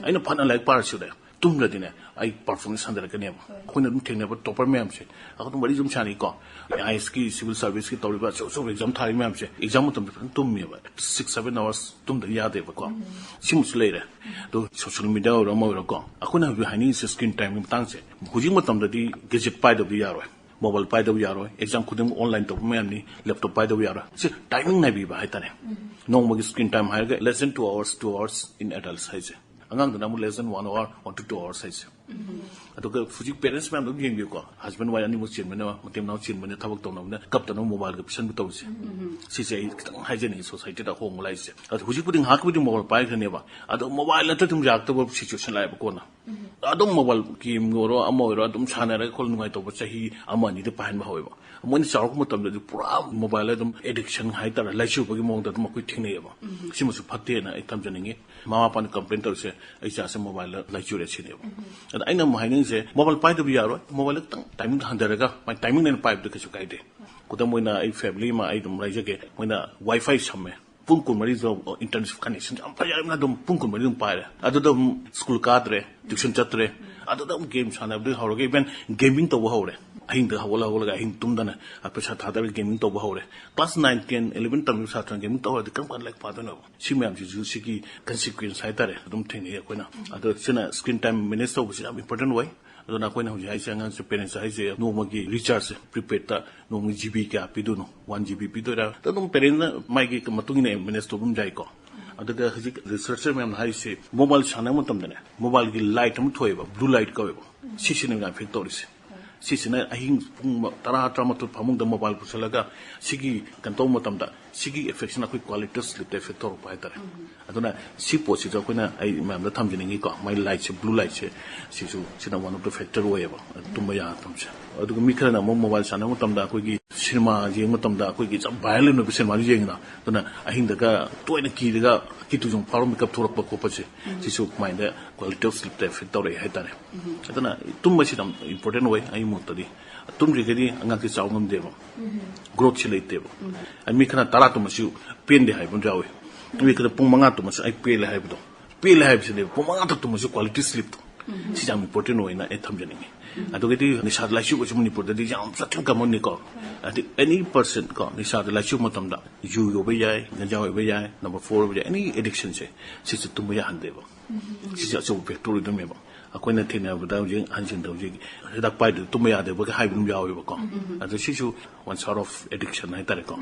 ꯑꯩꯅ ꯐꯅ ꯂꯥꯏꯔꯤꯛ ꯄꯥꯔꯁꯨꯅꯦ, ꯇꯨꯝꯗ꯭ꯔꯗꯤꯅꯦ, ꯑꯩ ꯄꯔꯐꯣꯔꯃꯦꯟꯁ ꯍꯟꯊꯔꯛꯀꯅꯦꯕ꯫ ꯑꯩꯈꯣꯏꯅ ꯑꯗꯨꯝ ꯊꯦꯡꯅꯕ ꯇꯣꯄꯔ ꯃꯌꯥꯝꯁꯦ, ꯑꯩꯈꯣꯏ ꯑꯗꯨꯝ ꯋꯥꯔꯤ ꯑꯗꯨꯝ ꯁꯥꯟꯅꯩꯀꯣ꯫ ꯑꯥꯏ ꯑꯦꯁꯀꯤ, ꯁꯤꯚꯤꯜ ꯁꯥꯔꯚꯤꯁꯀꯤ ꯇꯧꯔꯤꯕ ꯑꯆꯧ ꯑꯆꯧꯕ ꯑꯦꯛꯖꯥꯝ ꯊꯥꯔꯤ ꯃꯌꯥꯝꯁꯦ, ꯑꯦꯛꯖꯥꯝ ꯃꯇꯝꯗ ꯐꯖꯅ ꯇꯨꯝꯃꯦꯕ꯫ ꯁꯤꯛꯁ, ꯁꯚꯦꯟ ꯑꯋꯥꯔꯁ ꯇꯨꯝꯗ ꯌꯥꯗꯦꯕꯀꯣ꯫ ꯁꯤꯃꯁꯨ ꯂꯩꯔꯦ꯫ ꯑꯗꯣ ꯁꯣꯁꯤꯌꯦꯜ ꯃꯤꯗꯤꯌꯥ ꯑꯣꯏꯔꯣ ꯑꯃ ꯑꯣꯏꯔꯣꯀꯣ, ꯑꯩꯈꯣꯏꯅ ꯍꯧꯖꯤꯛ ꯍꯥꯏꯅꯤꯡꯉꯤꯁꯦ ꯁ꯭ꯀ꯭ꯔꯤꯟ ꯇꯥꯏꯝꯒꯤ ꯃꯇꯥꯡꯁꯦ꯫ ꯍꯧꯖꯤꯛ ꯃꯇꯝꯗꯗꯤ ꯒꯦꯖꯦꯠ ꯄꯥꯏꯗꯕꯗꯤ ꯌꯥꯔꯣꯏ, ꯃꯣꯕꯥꯏꯜ ꯄꯥꯏꯗꯕ ꯌꯥꯔꯣꯏ, ꯑꯦꯛꯖꯥꯝ ꯈꯨꯗꯤꯡꯃꯛ ꯑꯣꯟꯂꯥꯏꯟ ꯇꯧꯕ ꯃꯌꯥꯝꯅꯤ, ꯂꯦꯞꯇꯣꯞ ꯄꯥꯏꯗꯕ ꯌꯥꯔꯣꯏ꯫ ꯁꯤ ꯇꯥꯏꯃꯤꯡ ꯅꯥꯏꯕꯤꯕ ꯍꯥꯏꯇꯥꯔꯦ꯫ ꯅꯣꯡꯃꯒꯤ ꯁ꯭ꯀ꯭ꯔꯤꯟ ꯇꯥꯏꯝ ꯍꯥꯏꯔꯒ less than two hours, two hours in adults ꯍꯥꯏꯁꯦ꯫ ꯑꯉꯥꯡꯗꯨꯅ ꯑꯃꯨꯛ less than one hour, one to two hours ꯍꯥꯏꯁꯦ꯫ ꯑꯗꯨꯒ ꯍꯧꯖꯤꯛ ꯄꯦꯔꯦꯟꯁ ꯃꯌꯥꯝꯗꯣ ꯑꯗꯨꯝ ꯌꯦꯡꯕꯤꯌꯨꯀꯣ, ꯍꯁꯕꯦꯟ ꯋꯥꯏꯐ ꯑꯅꯤꯃꯛ ꯆꯦꯟꯕꯅꯦꯕ, ꯃꯇꯩ ꯃꯅꯥꯎ ꯆꯦꯟꯕꯅꯦ, ꯊꯕꯛ ꯇꯧꯅꯕꯅꯦ, ꯀꯞꯇꯅꯕ ꯃꯣꯕꯥꯏꯜꯒ ꯄꯤꯁꯟꯕ ꯇꯧꯔꯤꯁꯦ꯫ ꯁꯤꯁꯦ ꯑꯩ ꯈꯤꯇꯪ ꯍꯥꯏꯖꯅꯤꯡꯉꯤ, ꯁꯣꯁꯥꯏꯇꯤꯗ ꯑꯍꯣꯡꯕ ꯂꯥꯛꯏꯁꯦ꯫ ꯑꯗꯣ ꯍꯧꯖꯤꯛꯄꯨꯗꯤ ꯉꯥꯏꯍꯥꯛꯀꯤꯕꯨꯗꯤ ꯃꯣꯕꯥꯏꯜ ꯄꯥꯏꯈ꯭ꯔꯅꯦꯕ, ꯑꯗꯣ ꯃꯣꯕꯥꯏꯜ ꯅꯠꯇ꯭ꯔꯗꯤ ꯑꯗꯨꯝ ꯌꯥꯔꯛꯇꯕ ꯁꯤꯆꯨꯋꯦꯁꯟ ꯂꯥꯛꯑꯦꯕ ꯀꯣꯟꯅ꯫ ꯑꯗꯨꯝ ꯃꯣꯕꯥꯏꯜ ꯒꯦꯝ ꯑꯣꯏꯔꯣ ꯑꯃ ꯑꯣꯏꯔꯣ ꯑꯗꯨꯝ ꯁꯥꯟꯅꯔꯒ ꯈꯣꯠꯂ ꯅꯨꯡꯉꯥꯏꯇꯧꯕ ꯆꯍꯤ ꯑꯃ ꯑꯅꯤꯗ ꯄꯥꯏꯍꯟꯕ ꯍꯧꯋꯦꯕ꯫ ꯃꯣꯏꯅ ꯆꯥꯎꯔꯛꯄ ꯃꯇꯝꯗꯗꯤ ꯄꯨꯔꯥ ꯃꯣꯕꯥꯏꯜ ꯑꯗꯨꯝ ꯑꯦꯗꯤꯛꯁꯟ ꯍꯥꯏꯇꯥꯔꯦ, ꯂꯥꯏꯆꯨꯕꯒꯤ ꯃꯑꯣꯡꯗ ꯑꯗꯨꯝ ꯑꯩꯈꯣꯏ ꯊꯦꯡꯅꯩꯌꯦꯕ꯫ ꯁꯤꯃꯁꯨ ꯐꯠꯇꯦꯅ ꯑꯩ ꯊꯝꯖꯅꯤꯡꯉꯤ꯫ ꯃꯃꯥ ꯃꯄꯥꯅ ꯀꯝꯄ꯭ꯂꯦꯟ ꯇꯧꯔꯤꯁꯦ, "ꯑꯩ ꯏꯆꯥꯁꯦ ꯃꯣꯕꯥꯏꯜꯗ ꯂꯥꯏꯆꯨꯔꯦ" ꯁꯤꯅꯦꯕ꯫ ꯑꯗ ꯑꯩꯅ ꯑꯃꯨꯛ ꯍꯥꯏꯅꯤꯡꯉꯤꯁꯦ, ꯃꯣꯕꯥꯏꯜ ꯄꯥꯏꯗꯕ ꯌꯥꯔꯣꯏ, ꯃꯣꯕꯥꯏꯜꯗ ꯈꯤꯇꯪ ꯇꯥꯏꯃꯤꯡ ꯍꯟꯊꯔꯒ ꯃꯥꯏ ꯇꯥꯏꯃꯤꯡ ꯂꯩꯅ ꯄꯥꯏꯕꯗ ꯀꯩꯁꯨ ꯀꯥꯏꯗꯦ꯫ ꯈꯨꯗꯝ ꯑꯣꯏꯅ ꯑꯩ ꯐꯦꯃꯤꯂꯤ ꯑꯃ ꯑꯩ ꯑꯗꯨꯝ ꯂꯩꯖꯒꯦ, ꯃꯣꯏꯅ ꯋꯥꯏꯐꯥꯏ ꯁꯝꯃꯦ, ꯄꯨꯡ ꯀꯨꯟꯃꯔꯤꯗꯣ ꯏꯟꯇꯔꯅꯦꯠ ꯀꯅꯦꯛꯁꯟ ꯌꯥꯝ ꯐꯖꯔꯕꯅꯤꯅ ꯑꯗꯨꯝ ꯄꯨꯡ ꯀꯨꯟꯃꯔꯤ ꯑꯗꯨꯝ ꯄꯥꯏꯔꯦ꯫ ꯑꯗꯨꯗ ꯑꯗꯨꯝ ꯁ꯭ꯀꯨꯜ ꯀꯥꯗ꯭ꯔꯦ, ꯇ꯭ꯌꯨꯁꯟ ꯆꯠꯇ꯭ꯔꯦ, ꯑꯗꯨꯗ ꯑꯗꯨꯝ ꯒꯦꯝ ꯁꯥꯟꯅꯕꯗꯒꯤ ꯍꯧꯔꯒ ꯏꯚꯟ ꯒꯦꯃꯤꯡ ꯇꯧꯕ ꯍꯧꯔꯦ꯫ ꯑꯍꯤꯡꯗ ꯍꯧꯒꯠꯂ ꯍꯧꯒꯠꯂꯒ ꯑꯍꯤꯡ ꯇꯨꯝꯗꯅ ꯄꯩꯁꯥ ꯊꯥꯗꯔꯒ ꯒꯦꯃꯤꯡ ꯇꯧꯕ ꯍꯧꯔꯦ꯫ ꯀ꯭ꯂꯥꯁ ꯅꯥꯏꯟ, ꯇꯦꯟ, ꯏꯂꯚꯦꯟ ꯇꯝꯃꯤꯕ ꯁꯥꯇ꯭ꯔꯅ ꯒꯦꯃꯤꯡ ꯇꯧꯔꯗꯤ ꯀꯔꯝ ꯀꯥꯟꯗ ꯂꯥꯏꯔꯤꯛ ꯄꯥꯗꯣꯏꯅꯣꯕ? ꯁꯤ ꯃꯌꯥꯝꯁꯤꯁꯨ ꯁꯤꯒꯤ ꯀꯟꯁꯤꯀ꯭ꯋꯦꯟꯁ ꯍꯥꯏꯇꯥꯔꯦ, ꯑꯗꯨꯝ ꯊꯦꯡꯅꯩ ꯑꯩꯈꯣꯏꯅ꯫ ꯑꯗꯣ ꯁꯤꯅ ꯁ꯭ꯀ꯭ꯔꯤꯟ ꯇꯥꯏꯝ ꯃꯦꯅꯦꯖ ꯇꯧꯕꯁꯤ ꯌꯥꯝ ꯏꯝꯄꯣꯔꯇꯦꯟ ꯑꯣꯏ꯫ ꯑꯗꯨꯅ ꯑꯩꯈꯣꯏꯅ ꯍꯧꯖꯤꯛ ꯍꯥꯏꯁꯦ, ꯑꯉꯥꯡꯁꯦ, ꯄꯦꯔꯦꯟꯁ ꯍꯥꯏꯁꯦ, ꯅꯣꯡꯃꯒꯤ ꯔꯤꯆꯥꯔꯖꯁꯦ ꯄ꯭ꯔꯤꯄꯦꯗꯇ ꯅꯣꯡꯃꯒꯤ ꯖꯤ ꯕꯤ ꯀꯌꯥ ꯄꯤꯗꯣꯏꯅꯣ? ꯋꯥꯟ ꯖꯤ ꯕꯤ ꯄꯤꯗꯣꯏꯔꯥ? ꯑꯗꯨꯝ ꯄꯦꯔꯦꯟꯁꯅ ꯃꯥꯒꯤ ꯃꯇꯨꯡ ꯏꯟꯅ ꯃꯦꯅꯦꯖ ꯇꯧꯕ ꯑꯗꯨꯝ ꯌꯥꯏꯀꯣ꯫ ꯑꯗꯨꯒ ꯍꯧꯖꯤꯛ ꯔꯤꯁꯔꯆꯔ ꯃꯌꯥꯝꯅ ꯍꯥꯏꯔꯤꯁꯦ, ꯃꯣꯕꯥꯏꯜ ꯁꯥꯟꯅꯕ ꯃꯇꯝꯗꯅꯦ, ꯃꯣꯕꯥꯏꯜꯒꯤ ꯂꯥꯏꯠ ꯑꯃ ꯊꯣꯛꯑꯦꯕ, ꯕ꯭ꯂꯨ ꯂꯥꯏꯠ ꯀꯧꯋꯦꯕ, ꯁꯤꯁꯤꯅ ꯌꯥꯝ ꯏꯐꯦꯛ ꯇꯧꯔꯤꯁꯦ꯫ ꯁꯤꯁꯤꯅ ꯑꯍꯤꯡ ꯄꯨꯡ ꯇꯔꯥ, ꯇꯔꯥꯃꯥꯊꯣꯏ ꯐꯃꯨꯡꯗ ꯃꯣꯕꯥꯏꯜ ꯄꯨꯁꯜꯂꯒ ꯁꯤꯒꯤ ꯀꯩꯅꯣ ꯇꯧꯕ ꯃꯇꯝꯗ, ꯁꯤꯒꯤ ꯏꯐꯦꯛꯁꯤꯅ ꯑꯩꯈꯣꯏ ꯀ꯭ꯋꯥꯂꯤꯇꯤ ꯑꯣꯐ ꯁ꯭ꯂꯤꯞꯇ ꯏꯐꯦꯛ ꯇꯧꯔꯛꯄ ꯍꯥꯏꯇꯥꯔꯦ꯫ ꯑꯗꯨꯅ ꯁꯤ ꯄꯣꯠꯁꯤꯁꯨ ꯑꯩꯈꯣꯏꯅ, ꯑꯩ ꯃꯌꯥꯝꯗ ꯊꯝꯖꯅꯤꯡꯉꯤꯀꯣ, ꯃꯥꯏ ꯂꯥꯏꯠꯁꯦ, ꯕ꯭ꯂꯨ ꯂꯥꯏꯠꯁꯦ, ꯁꯤꯁꯨ, ꯁꯤꯅ ꯋꯥꯟ ꯑꯣꯐ ꯗ ꯐꯦꯛꯇꯔ ꯑꯣꯏꯌꯦꯕ ꯇꯨꯝꯕ ꯌꯥꯗꯕꯁꯦ꯫ ꯑꯗꯨꯒ ꯃꯤ ꯈꯔꯅ ꯑꯃꯨꯛ ꯃꯣꯕꯥꯏꯜ ꯁꯥꯟꯅꯕ ꯃꯇꯝꯗ, ꯑꯩꯈꯣꯏꯒꯤ ꯁꯤꯅꯦꯃꯥ ꯌꯦꯡꯕ ꯃꯇꯝꯗ ꯑꯩꯈꯣꯏꯒꯤ ꯌꯥꯝ ꯚꯥꯏꯔꯦꯜ ꯑꯣꯏꯕ ꯁꯤꯅꯦꯃꯥꯁꯨ ꯌꯦꯡꯉꯤꯅ, ꯑꯗꯨꯅ ꯑꯍꯤꯡꯗꯒ ꯇꯣꯏꯅ ꯀꯤꯔꯒ ꯀꯤꯇꯨ ꯆꯨꯡ ꯐꯥꯎꯔ ꯃꯤꯀꯞ ꯊꯣꯛꯂꯛꯄ ꯈꯣꯠꯄꯁꯦ, ꯁꯤꯁꯨ ꯃꯥꯏꯟꯗ ꯀ꯭ꯋꯥꯂꯤꯇꯤ ꯑꯣꯐ ꯁ꯭ꯂꯤꯞꯇ ꯏꯐꯦꯛ ꯇꯧꯔꯛꯑꯦ ꯍꯥꯏꯇꯥꯔꯦ꯫ ꯑꯗꯨꯅ ꯇꯨꯝꯕꯁꯤ ꯌꯥꯝ ꯏꯝꯄꯣꯔꯇꯦꯟ ꯑꯣꯏ ꯑꯩ ꯃꯣꯠꯇꯗꯤ꯫ ꯇꯨꯝꯗ꯭ꯔꯤꯒꯗꯤ ꯑꯉꯥꯡꯁꯦ ꯆꯥꯎ ꯉꯝꯗꯦꯕ, ꯒ꯭ꯔꯣꯠꯁꯤ ꯂꯩꯇꯦꯕ꯫ ꯑꯩ ꯃꯤ ꯈꯔ ꯇꯔꯥ ꯇꯨꯝꯃꯁꯨ ꯄꯦꯟꯗꯦ ꯍꯥꯏꯕ ꯑꯃ ꯌꯥꯎꯏ꯫ ꯃꯤ ꯈꯔ ꯄꯨꯡ ꯃꯉꯥ ꯇꯨꯝꯃꯁꯨ ꯑꯩ ꯄꯦꯜꯂꯦ ꯍꯥꯏꯕꯗꯣ, ꯄꯦꯜꯂꯦ ꯍꯥꯏꯕꯁꯤꯅꯦꯕ, ꯄꯨꯡ ꯃꯉꯥ ꯇ ꯇꯨꯝꯃꯁꯨ ꯀ꯭ꯋꯥꯂꯤꯇꯤ ꯁ꯭ꯂꯤꯞꯇꯣ, ꯁꯤ ꯌꯥꯝ ꯏꯝꯄꯣꯔꯇꯦꯟ ꯑꯣꯏꯅ ꯑꯩ ꯊꯝꯖꯅꯤꯡꯉꯤ꯫ ꯑꯗꯨꯒꯗꯤ ꯅꯤꯁꯥꯗ ꯂꯥꯏꯆꯨꯕꯁꯤ ꯃꯅꯤꯄꯨꯔꯗꯗꯤ ꯌꯥꯝ ꯆꯠꯊꯦꯡ ꯀꯃꯟꯅꯤꯀꯣ꯫ ꯍꯥꯏꯗꯤ ꯑꯦꯅꯤ ꯄꯔꯁꯟ ꯀꯣ, ꯅꯤꯁꯥꯗ ꯂꯥꯏꯆꯨꯕ ꯃꯇꯝꯗ ꯌꯨ ꯑꯣꯏꯕ ꯌꯥꯏ, ꯒꯟꯖꯥ ꯑꯣꯏꯕ ꯌꯥꯏ, ꯅꯝꯕꯔ ꯐꯣꯔ ꯑꯣꯏꯕ ꯌꯥꯏ, ꯑꯦꯅꯤ ꯑꯦꯗꯤꯛꯁꯟꯁꯦ, ꯁꯤꯁꯦ ꯇꯨꯝꯕ ꯌꯥꯍꯟꯗꯦꯕ꯫ ꯁꯤꯁꯦ ꯑꯆꯧꯕ ꯐꯦꯛꯇꯔ ꯑꯣꯏꯗꯣꯏꯅꯦꯕ꯫ ꯑꯩꯈꯣꯏꯅ ꯊꯦꯡꯅꯕꯗ ꯍꯧꯖꯤꯛ ꯑꯍꯟꯁꯤꯡꯗ ꯍꯧꯖꯤꯛ ꯍꯤꯗꯥꯛ ꯄꯥꯏꯗ꯭ꯔꯗꯤ ꯇꯨꯝꯕ ꯌꯥꯗꯦꯕꯒ ꯍꯥꯏꯕ ꯑꯗꯨꯝ ꯌꯥꯎꯋꯦꯕꯀꯣ꯫ ꯑꯗꯣ ꯁꯤꯁꯨ ꯋꯥꯟ ꯁꯣꯔꯠ ꯑꯣꯐ ꯑꯦꯗꯤꯛꯁꯟ ꯍꯥꯏꯇꯥꯔꯦꯀꯣ꯫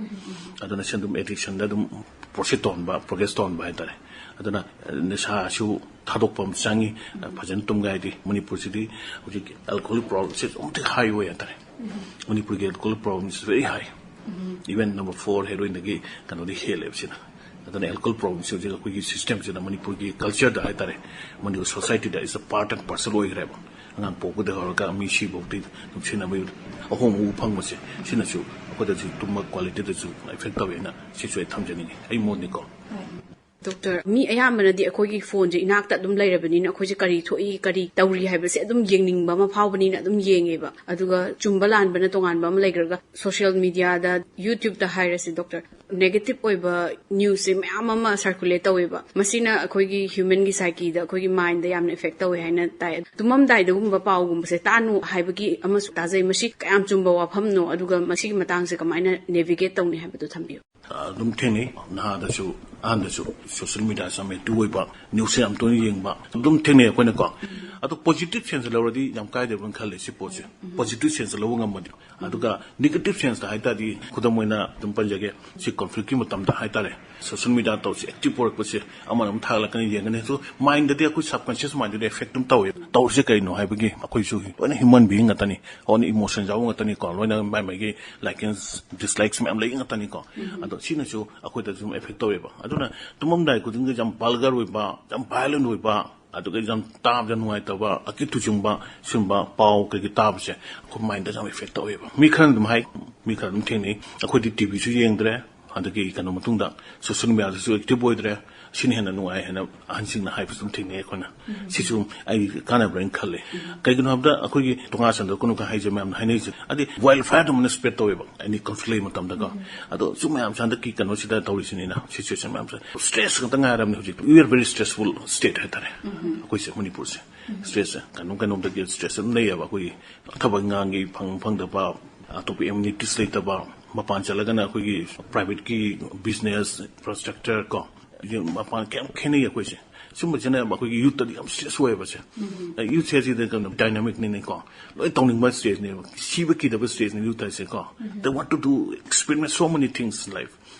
ꯑꯗꯨꯅ ꯁꯤ ꯑꯗꯨꯝ ꯑꯦꯗꯤꯛꯁꯟꯗ ꯑꯗꯨꯝ ꯄ꯭ꯔꯣꯁꯤꯠ ꯇꯧꯍꯟꯕ, ꯄ꯭ꯔꯣꯒ꯭ꯔꯦꯁ ꯇꯧꯍꯟꯕ ꯍꯥꯏꯇꯥꯔꯦ꯫ ꯑꯗꯨꯅ ꯅꯤꯁꯥꯁꯨ ꯊꯥꯗꯣꯛꯄ ꯑꯃ ꯆꯪꯉꯤ꯫ ꯐꯖꯅ ꯇꯨꯝꯒꯦ ꯍꯥꯏꯗꯤ ꯃꯅꯤꯄꯨꯔꯁꯤꯗꯤ ꯍꯧꯖꯤꯛ ꯑꯦꯜꯀꯣꯍꯣꯜ ꯄ꯭ꯔꯣꯕ꯭ꯂꯦꯝꯁꯦ ꯑꯗꯨꯝ ꯍꯥꯏ ꯑꯣꯏ ꯍꯥꯏꯇꯥꯔꯦ꯫ ꯃꯅꯤꯄꯨꯔꯒꯤ ꯑꯦꯜꯀꯣꯍꯣꯜ ꯄ꯭ꯔꯣꯕ꯭ꯂꯦꯝꯁꯤ ꯚꯦꯔꯤ ꯍꯥꯏ꯫ ꯏꯚꯟ ꯅꯝꯕꯔ ꯐꯣꯔ ꯍꯦꯔꯣꯏꯟꯗꯒꯤ ꯀꯩꯅꯣꯗꯤ ꯍꯦꯜꯂꯦꯕ ꯁꯤꯅ꯫ ꯑꯗꯨꯅ ꯑꯦꯜꯀꯣꯍꯣꯜ ꯄ꯭ꯔꯣꯕ꯭ꯂꯦꯝꯁꯤ ꯍꯧꯖꯤꯛ ꯑꯩꯈꯣꯏꯒꯤ ꯁꯤꯁꯇꯦꯝꯁꯤꯗ, ꯃꯅꯤꯄꯨꯔꯒꯤ ꯀꯜꯆꯔꯗ ꯍꯥꯏꯇꯥꯔꯦ, ꯃꯅꯤꯄꯨꯔ ꯁꯣꯁꯥꯏꯇꯤꯗ ꯏꯁ ꯑ ꯄꯥꯔꯠ ꯑꯦꯟ ꯄꯥꯔꯁꯦꯜ ꯑꯣꯏꯈ꯭ꯔꯦꯕ꯫ ꯑꯉꯥꯡ ꯄꯣꯛꯄꯗꯒꯤ ꯍꯧꯔꯒ ꯃꯤ ꯁꯤꯐꯥꯎꯗꯤ ꯑꯗꯨꯝ ꯁꯤꯖꯤꯟꯅꯕ ꯑꯍꯣꯡꯕ ꯎꯕ ꯐꯪꯕꯁꯦ, ꯁꯤꯅꯁꯨ ꯑꯩꯈꯣꯏꯗꯁꯨ ꯇꯨꯝꯕ ꯀ꯭ꯋꯥꯂꯤꯇꯤꯗꯁꯨ ꯏꯐꯦꯛ ꯇꯧꯋꯦꯅ ꯁꯤꯁꯨ ꯑꯩ ꯊꯝꯖꯅꯤꯡꯉꯤ, ꯑꯩ ꯃꯣꯠꯅꯤꯀꯣ꯫ ꯗꯣꯛꯇꯔ, ꯃꯤ ꯑꯌꯥꯝꯕꯅꯗꯤ ꯑꯩꯈꯣꯏꯒꯤ ꯐꯣꯟꯁꯦ ꯏꯅꯥꯛꯇ ꯑꯗꯨꯝ ꯂꯩꯔꯕꯅꯤꯅ ꯑꯩꯈꯣꯏꯁꯦ ꯀꯔꯤ ꯊꯣꯛꯏ, ꯀꯔꯤ ꯇꯧꯔꯤ ꯍꯥꯏꯕꯁꯦ ꯑꯗꯨꯝ ꯌꯦꯡꯅꯤꯡꯕ ꯑꯃ ꯐꯥꯎꯕꯅꯤꯅ ꯑꯗꯨꯝ ꯌꯦꯡꯉꯦꯕ꯫ ꯑꯗꯨꯒ ꯆꯨꯝꯕ ꯂꯥꯟꯕꯅ ꯇꯣꯉꯥꯟꯕ ꯑꯃ ꯂꯩꯈ꯭ꯔꯒ, ꯁꯣꯁꯤꯌꯦꯜ ꯃꯤꯗꯤꯌꯥꯗ, ꯌꯨꯇ꯭ꯌꯨꯕꯇ ꯍꯥꯏꯔꯁꯤ ꯗꯣꯛꯇꯔ, ꯅꯦꯒꯦꯇꯤꯚ ꯑꯣꯏꯕ ꯅ꯭ꯌꯨꯁꯁꯦ ꯃꯌꯥꯝ ꯑꯃ ꯁꯔꯀꯨꯂꯦꯠ ꯇꯧꯋꯦꯕ꯫ ꯃꯁꯤꯅ ꯑꯩꯈꯣꯏꯒꯤ ꯍ꯭ꯌꯨꯃꯦꯟꯒꯤ ꯁꯥꯏꯀꯤꯗ, ꯑꯩꯈꯣꯏꯒꯤ ꯃꯥꯏꯟꯗ ꯌꯥꯝꯅ ꯏꯐꯦꯛ ꯇꯧꯋꯦ ꯍꯥꯏꯅ ꯇꯥꯏ꯫ ꯇꯨꯝꯃꯝꯗꯥꯏꯗꯒꯨꯝꯕ ꯄꯥꯎꯒꯨꯝꯕꯁꯦ ꯇꯥꯅꯨ ꯍꯥꯏꯕꯒꯤ ꯑꯃꯁꯨ ꯇꯥꯖꯩ꯫ ꯃꯁꯤ ꯀꯌꯥꯝ ꯆꯨꯝꯕ ꯋꯥꯐꯝꯅꯣ, ꯑꯗꯨꯒ ꯃꯁꯤꯒꯤ ꯃꯇꯥꯡꯁꯦ ꯀꯃꯥꯏꯅ ꯅꯦꯚꯤꯒꯦꯠ ꯇꯧꯅꯤ ꯍꯥꯏꯕꯗꯨ ꯊꯝꯕꯤꯌꯨ꯫ ꯑꯗꯨꯝ ꯊꯦꯡꯅꯩ, ꯅꯍꯥꯗꯁꯨ ꯑꯍꯟꯗꯁꯨ ꯁꯣꯁꯤꯌꯦꯜ ꯃꯤꯗꯤꯌꯥꯁꯦ ꯌꯥꯝ ꯑꯦꯛꯇꯤꯚ ꯑꯣꯏꯕ, ꯅ꯭ꯌꯨꯁꯁꯦ ꯌꯥꯝ ꯇꯣꯏꯅ ꯌꯦꯡꯕ ꯑꯗꯨꯝ ꯊꯦꯡꯅꯩ ꯑꯩꯈꯣꯏꯅꯀꯣ꯫ ꯑꯗꯣ ꯄꯣꯖꯤꯇꯤꯚ ꯁꯦꯟꯁ ꯂꯧꯔꯗꯤ ꯌꯥꯝ ꯀꯥꯏꯗꯕꯅ ꯈꯜꯂꯦ ꯁꯤ ꯄꯣꯠꯁꯦ꯫ ꯄꯣꯖꯤꯇꯤꯚ ꯁꯦꯟꯁ ꯂꯧꯕ ꯉꯝꯃꯗꯤ꯫ ꯑꯗꯨꯒ ꯅꯦꯒꯦꯇꯤꯚ ꯁꯦꯟꯁꯇ ꯍꯥꯏ ꯇꯥꯔꯗꯤ, ꯈꯨꯗꯝ ꯑꯣꯏꯅ ꯑꯗꯨꯝ ꯄꯟꯖꯒꯦ, ꯁꯤ ꯀꯣꯟꯐ꯭ꯂꯤꯛꯀꯤ ꯃꯇꯝꯗ ꯍꯥꯏ ꯇꯥꯔꯦ, ꯁꯣꯁꯤꯌꯦꯜ ꯃꯤꯗꯤꯌꯥ ꯇꯧꯔꯁꯤ ꯑꯦꯛꯇꯤꯚ ꯑꯣꯏꯔꯛꯄꯁꯦ, ꯑꯃꯅ ꯑꯃꯨꯛ ꯊꯥꯒꯠꯂꯛꯀꯅꯤ, ꯌꯦꯡꯒꯅꯤ, ꯑꯗꯨ ꯃꯥꯏꯟꯗꯗꯤ, ꯑꯩꯈꯣꯏ ꯁꯕꯀꯟꯁꯤꯌꯁ ꯃꯥꯏꯟꯗꯗꯤ ꯑꯦꯐꯦꯛ ꯑꯗꯨꯝ ꯇꯧꯋꯦꯕ꯫ ꯇꯧꯔꯤꯁꯦ ꯀꯩꯅꯣ ꯍꯥꯏꯕꯒꯤ, ꯑꯩꯈꯣꯏꯁꯨ ꯂꯣꯏꯅ ꯍ꯭ꯌꯨꯃꯟ ꯕꯤꯌꯤꯡ ꯉꯥꯛꯇꯅꯤ, ꯑꯣꯟꯂꯤ ꯏꯃꯣꯁꯟ ꯌꯥꯎꯕ ꯉꯥꯛꯇꯅꯤꯀꯣ, ꯂꯣꯏꯅ ꯃꯥꯏ ꯃꯥꯏꯒꯤ ꯂꯥꯏꯛ ꯑꯦꯟ ꯗꯤꯁꯂꯥꯏꯛꯁ ꯃꯌꯥꯝ ꯂꯩ ꯉꯥꯛꯇꯅꯤꯀꯣ꯫ ꯑꯗꯣ ꯁꯤꯅꯁꯨ ꯑꯩꯈꯣꯏꯗ ꯑꯗꯨꯝ ꯑꯦꯐꯦꯛ ꯇꯧꯋꯦꯕ꯫ ꯑꯗꯨꯅ ꯇꯨꯝꯃꯝꯗꯥꯏ ꯈꯨꯗꯤꯡꯒꯤ ꯌꯥꯝ ꯚꯜꯒꯔ ꯑꯣꯏꯕ, ꯌꯥꯝ ꯚꯥꯏꯂꯦꯟ ꯑꯣꯏꯕ, ꯑꯗꯨꯒ ꯌꯥꯝ ꯇꯥꯕꯗ ꯅꯨꯡꯉꯥꯏꯇꯕ, ꯑꯀꯤꯊꯨ ꯆꯨꯡꯕ, ꯁꯨꯝꯕ ꯄꯥꯎ ꯀꯩꯀꯩ ꯇꯥꯕꯁꯦ ꯑꯩꯈꯣꯏ ꯃꯥꯏꯟꯗ ꯌꯥꯝ ꯏꯐꯦꯛ ꯇꯧꯋꯦꯕ꯫ ꯃꯤ ꯈꯔ ꯑꯗꯨꯝ ꯍꯥꯏ, ꯃꯤ ꯈꯔ ꯑꯗꯨꯝ ꯊꯦꯡꯅꯩ, "ꯑꯩꯈꯣꯏꯗꯤ ꯇꯤꯚꯤꯁꯨ ꯌꯦꯡꯗ꯭ꯔꯦ, ꯑꯗꯒꯤ ꯀꯩꯅꯣ ꯃꯇꯨꯡꯗ ꯁꯣꯁꯤꯌꯦꯜ ꯃꯤꯗꯤꯌꯥꯗꯁꯨ ꯑꯦꯛꯇꯤꯚ ꯑꯣꯏꯗ꯭ꯔꯦ, ꯁꯤꯅ ꯍꯦꯟꯅ ꯅꯨꯡꯉꯥꯏ" ꯍꯥꯏꯅ ꯑꯍꯟꯁꯤꯡꯅ ꯍꯥꯏꯕꯁꯨ ꯑꯗꯨꯝ ꯊꯦꯡꯅꯩ ꯑꯩꯈꯣꯏꯅ꯫ ꯁꯤꯁꯨ ꯑꯩ ꯀꯥꯟꯅꯕ꯭ꯔꯥ ꯍꯥꯏꯅ ꯈꯜꯂꯦ꯫ ꯀꯩꯒꯤꯅꯣ ꯍꯥꯏꯕꯗ, ꯑꯩꯈꯣꯏꯒꯤ ꯇꯣꯉꯥꯟ ꯁꯟꯗꯣꯛꯀꯅꯨ ꯀ ꯍꯥꯏꯁꯦ ꯃꯌꯥꯝꯅ ꯍꯥꯏꯅꯔꯤꯁꯦ, ꯍꯥꯏꯗꯤ ꯋꯥꯏꯜ ꯐꯥꯏꯌꯔꯗꯧꯅ ꯁ꯭ꯄ꯭ꯔꯦꯗ ꯇꯧꯋꯦꯕ ꯑꯦꯅꯤ ꯀꯟꯐ꯭ꯂꯤꯛ ꯂꯩꯕ ꯃꯇꯝꯗꯀꯣ꯫ ꯑꯗꯣ ꯁꯨꯝ ꯃꯌꯥꯝꯁꯦ ꯍꯟꯗꯛꯀꯤ ꯀꯩꯅꯣꯁꯤꯗ ꯇꯧꯔꯤꯁꯤꯅꯤꯅ, ꯁꯤꯆꯨꯋꯦꯁꯟ ꯃꯌꯥꯝꯁꯦ ꯁ꯭ꯇ꯭ꯔꯦꯁ ꯉꯥꯛꯇ ꯉꯥꯏꯔꯕꯅꯤ ꯍꯧꯖꯤꯛ꯫ We are very stressful state ꯍꯥꯏꯇꯥꯔꯦ ꯑꯩꯈꯣꯏꯁꯦ ꯃꯅꯤꯄꯨꯔꯁꯦ꯫ ꯁ꯭ꯇ꯭ꯔꯦꯁꯁꯦ ꯀꯩꯅꯣꯝ ꯀꯩꯅꯣꯝꯗꯒꯤ ꯁ꯭ꯇ꯭ꯔꯦꯁ ꯑꯗꯨꯝ ꯂꯩꯌꯦꯕ꯫ ꯑꯩꯈꯣꯏꯒꯤ ꯊꯕꯛ ꯏꯪꯈꯥꯡꯒꯤ ꯐꯪ ꯐꯪꯗꯕ, ꯑꯇꯣꯞꯄ ꯑꯦꯃꯤꯅꯤꯇꯤꯁ ꯂꯩꯇꯕ, ꯃꯄꯥꯟ ꯆꯠꯂꯒꯅ ꯑꯩꯈꯣꯏꯒꯤ ꯄ꯭ꯔꯥꯏꯚꯦꯠꯀꯤ ꯕꯤꯖꯤꯅꯦꯁ, ꯏꯟꯐ꯭ꯔꯥꯁ꯭ꯇ꯭ꯔꯛꯆꯔ ꯀꯣ, ꯁꯤ ꯃꯄꯥꯟ ꯀꯌꯥꯝ ꯈꯦꯠꯅꯩ ꯑꯩꯈꯣꯏꯁꯦ꯫ ꯁꯨꯝꯕꯁꯤꯅ ꯑꯩꯈꯣꯏꯒꯤ ꯌꯨꯠꯇꯗꯤ ꯌꯥꯝ ꯁ꯭ꯇ꯭ꯔꯦꯁ ꯑꯣꯏꯌꯦꯕꯁꯦ꯫ ꯌꯨꯠꯁꯦ ꯁꯤꯗ ꯀꯩꯅꯣ ꯗꯥꯏꯅꯥꯃꯤꯛꯅꯤꯅꯦꯀꯣ, ꯂꯣꯏ ꯇꯧꯅꯤꯡꯕ ꯁ꯭ꯇꯦꯖꯅꯦꯕ, ꯁꯤꯕ ꯀꯤꯗꯕ ꯁ꯭ꯇꯦꯖꯅꯤ ꯌꯨꯠ ꯍꯥꯏꯁꯦꯀꯣ꯫ They want to do, experiment so many things in life꯫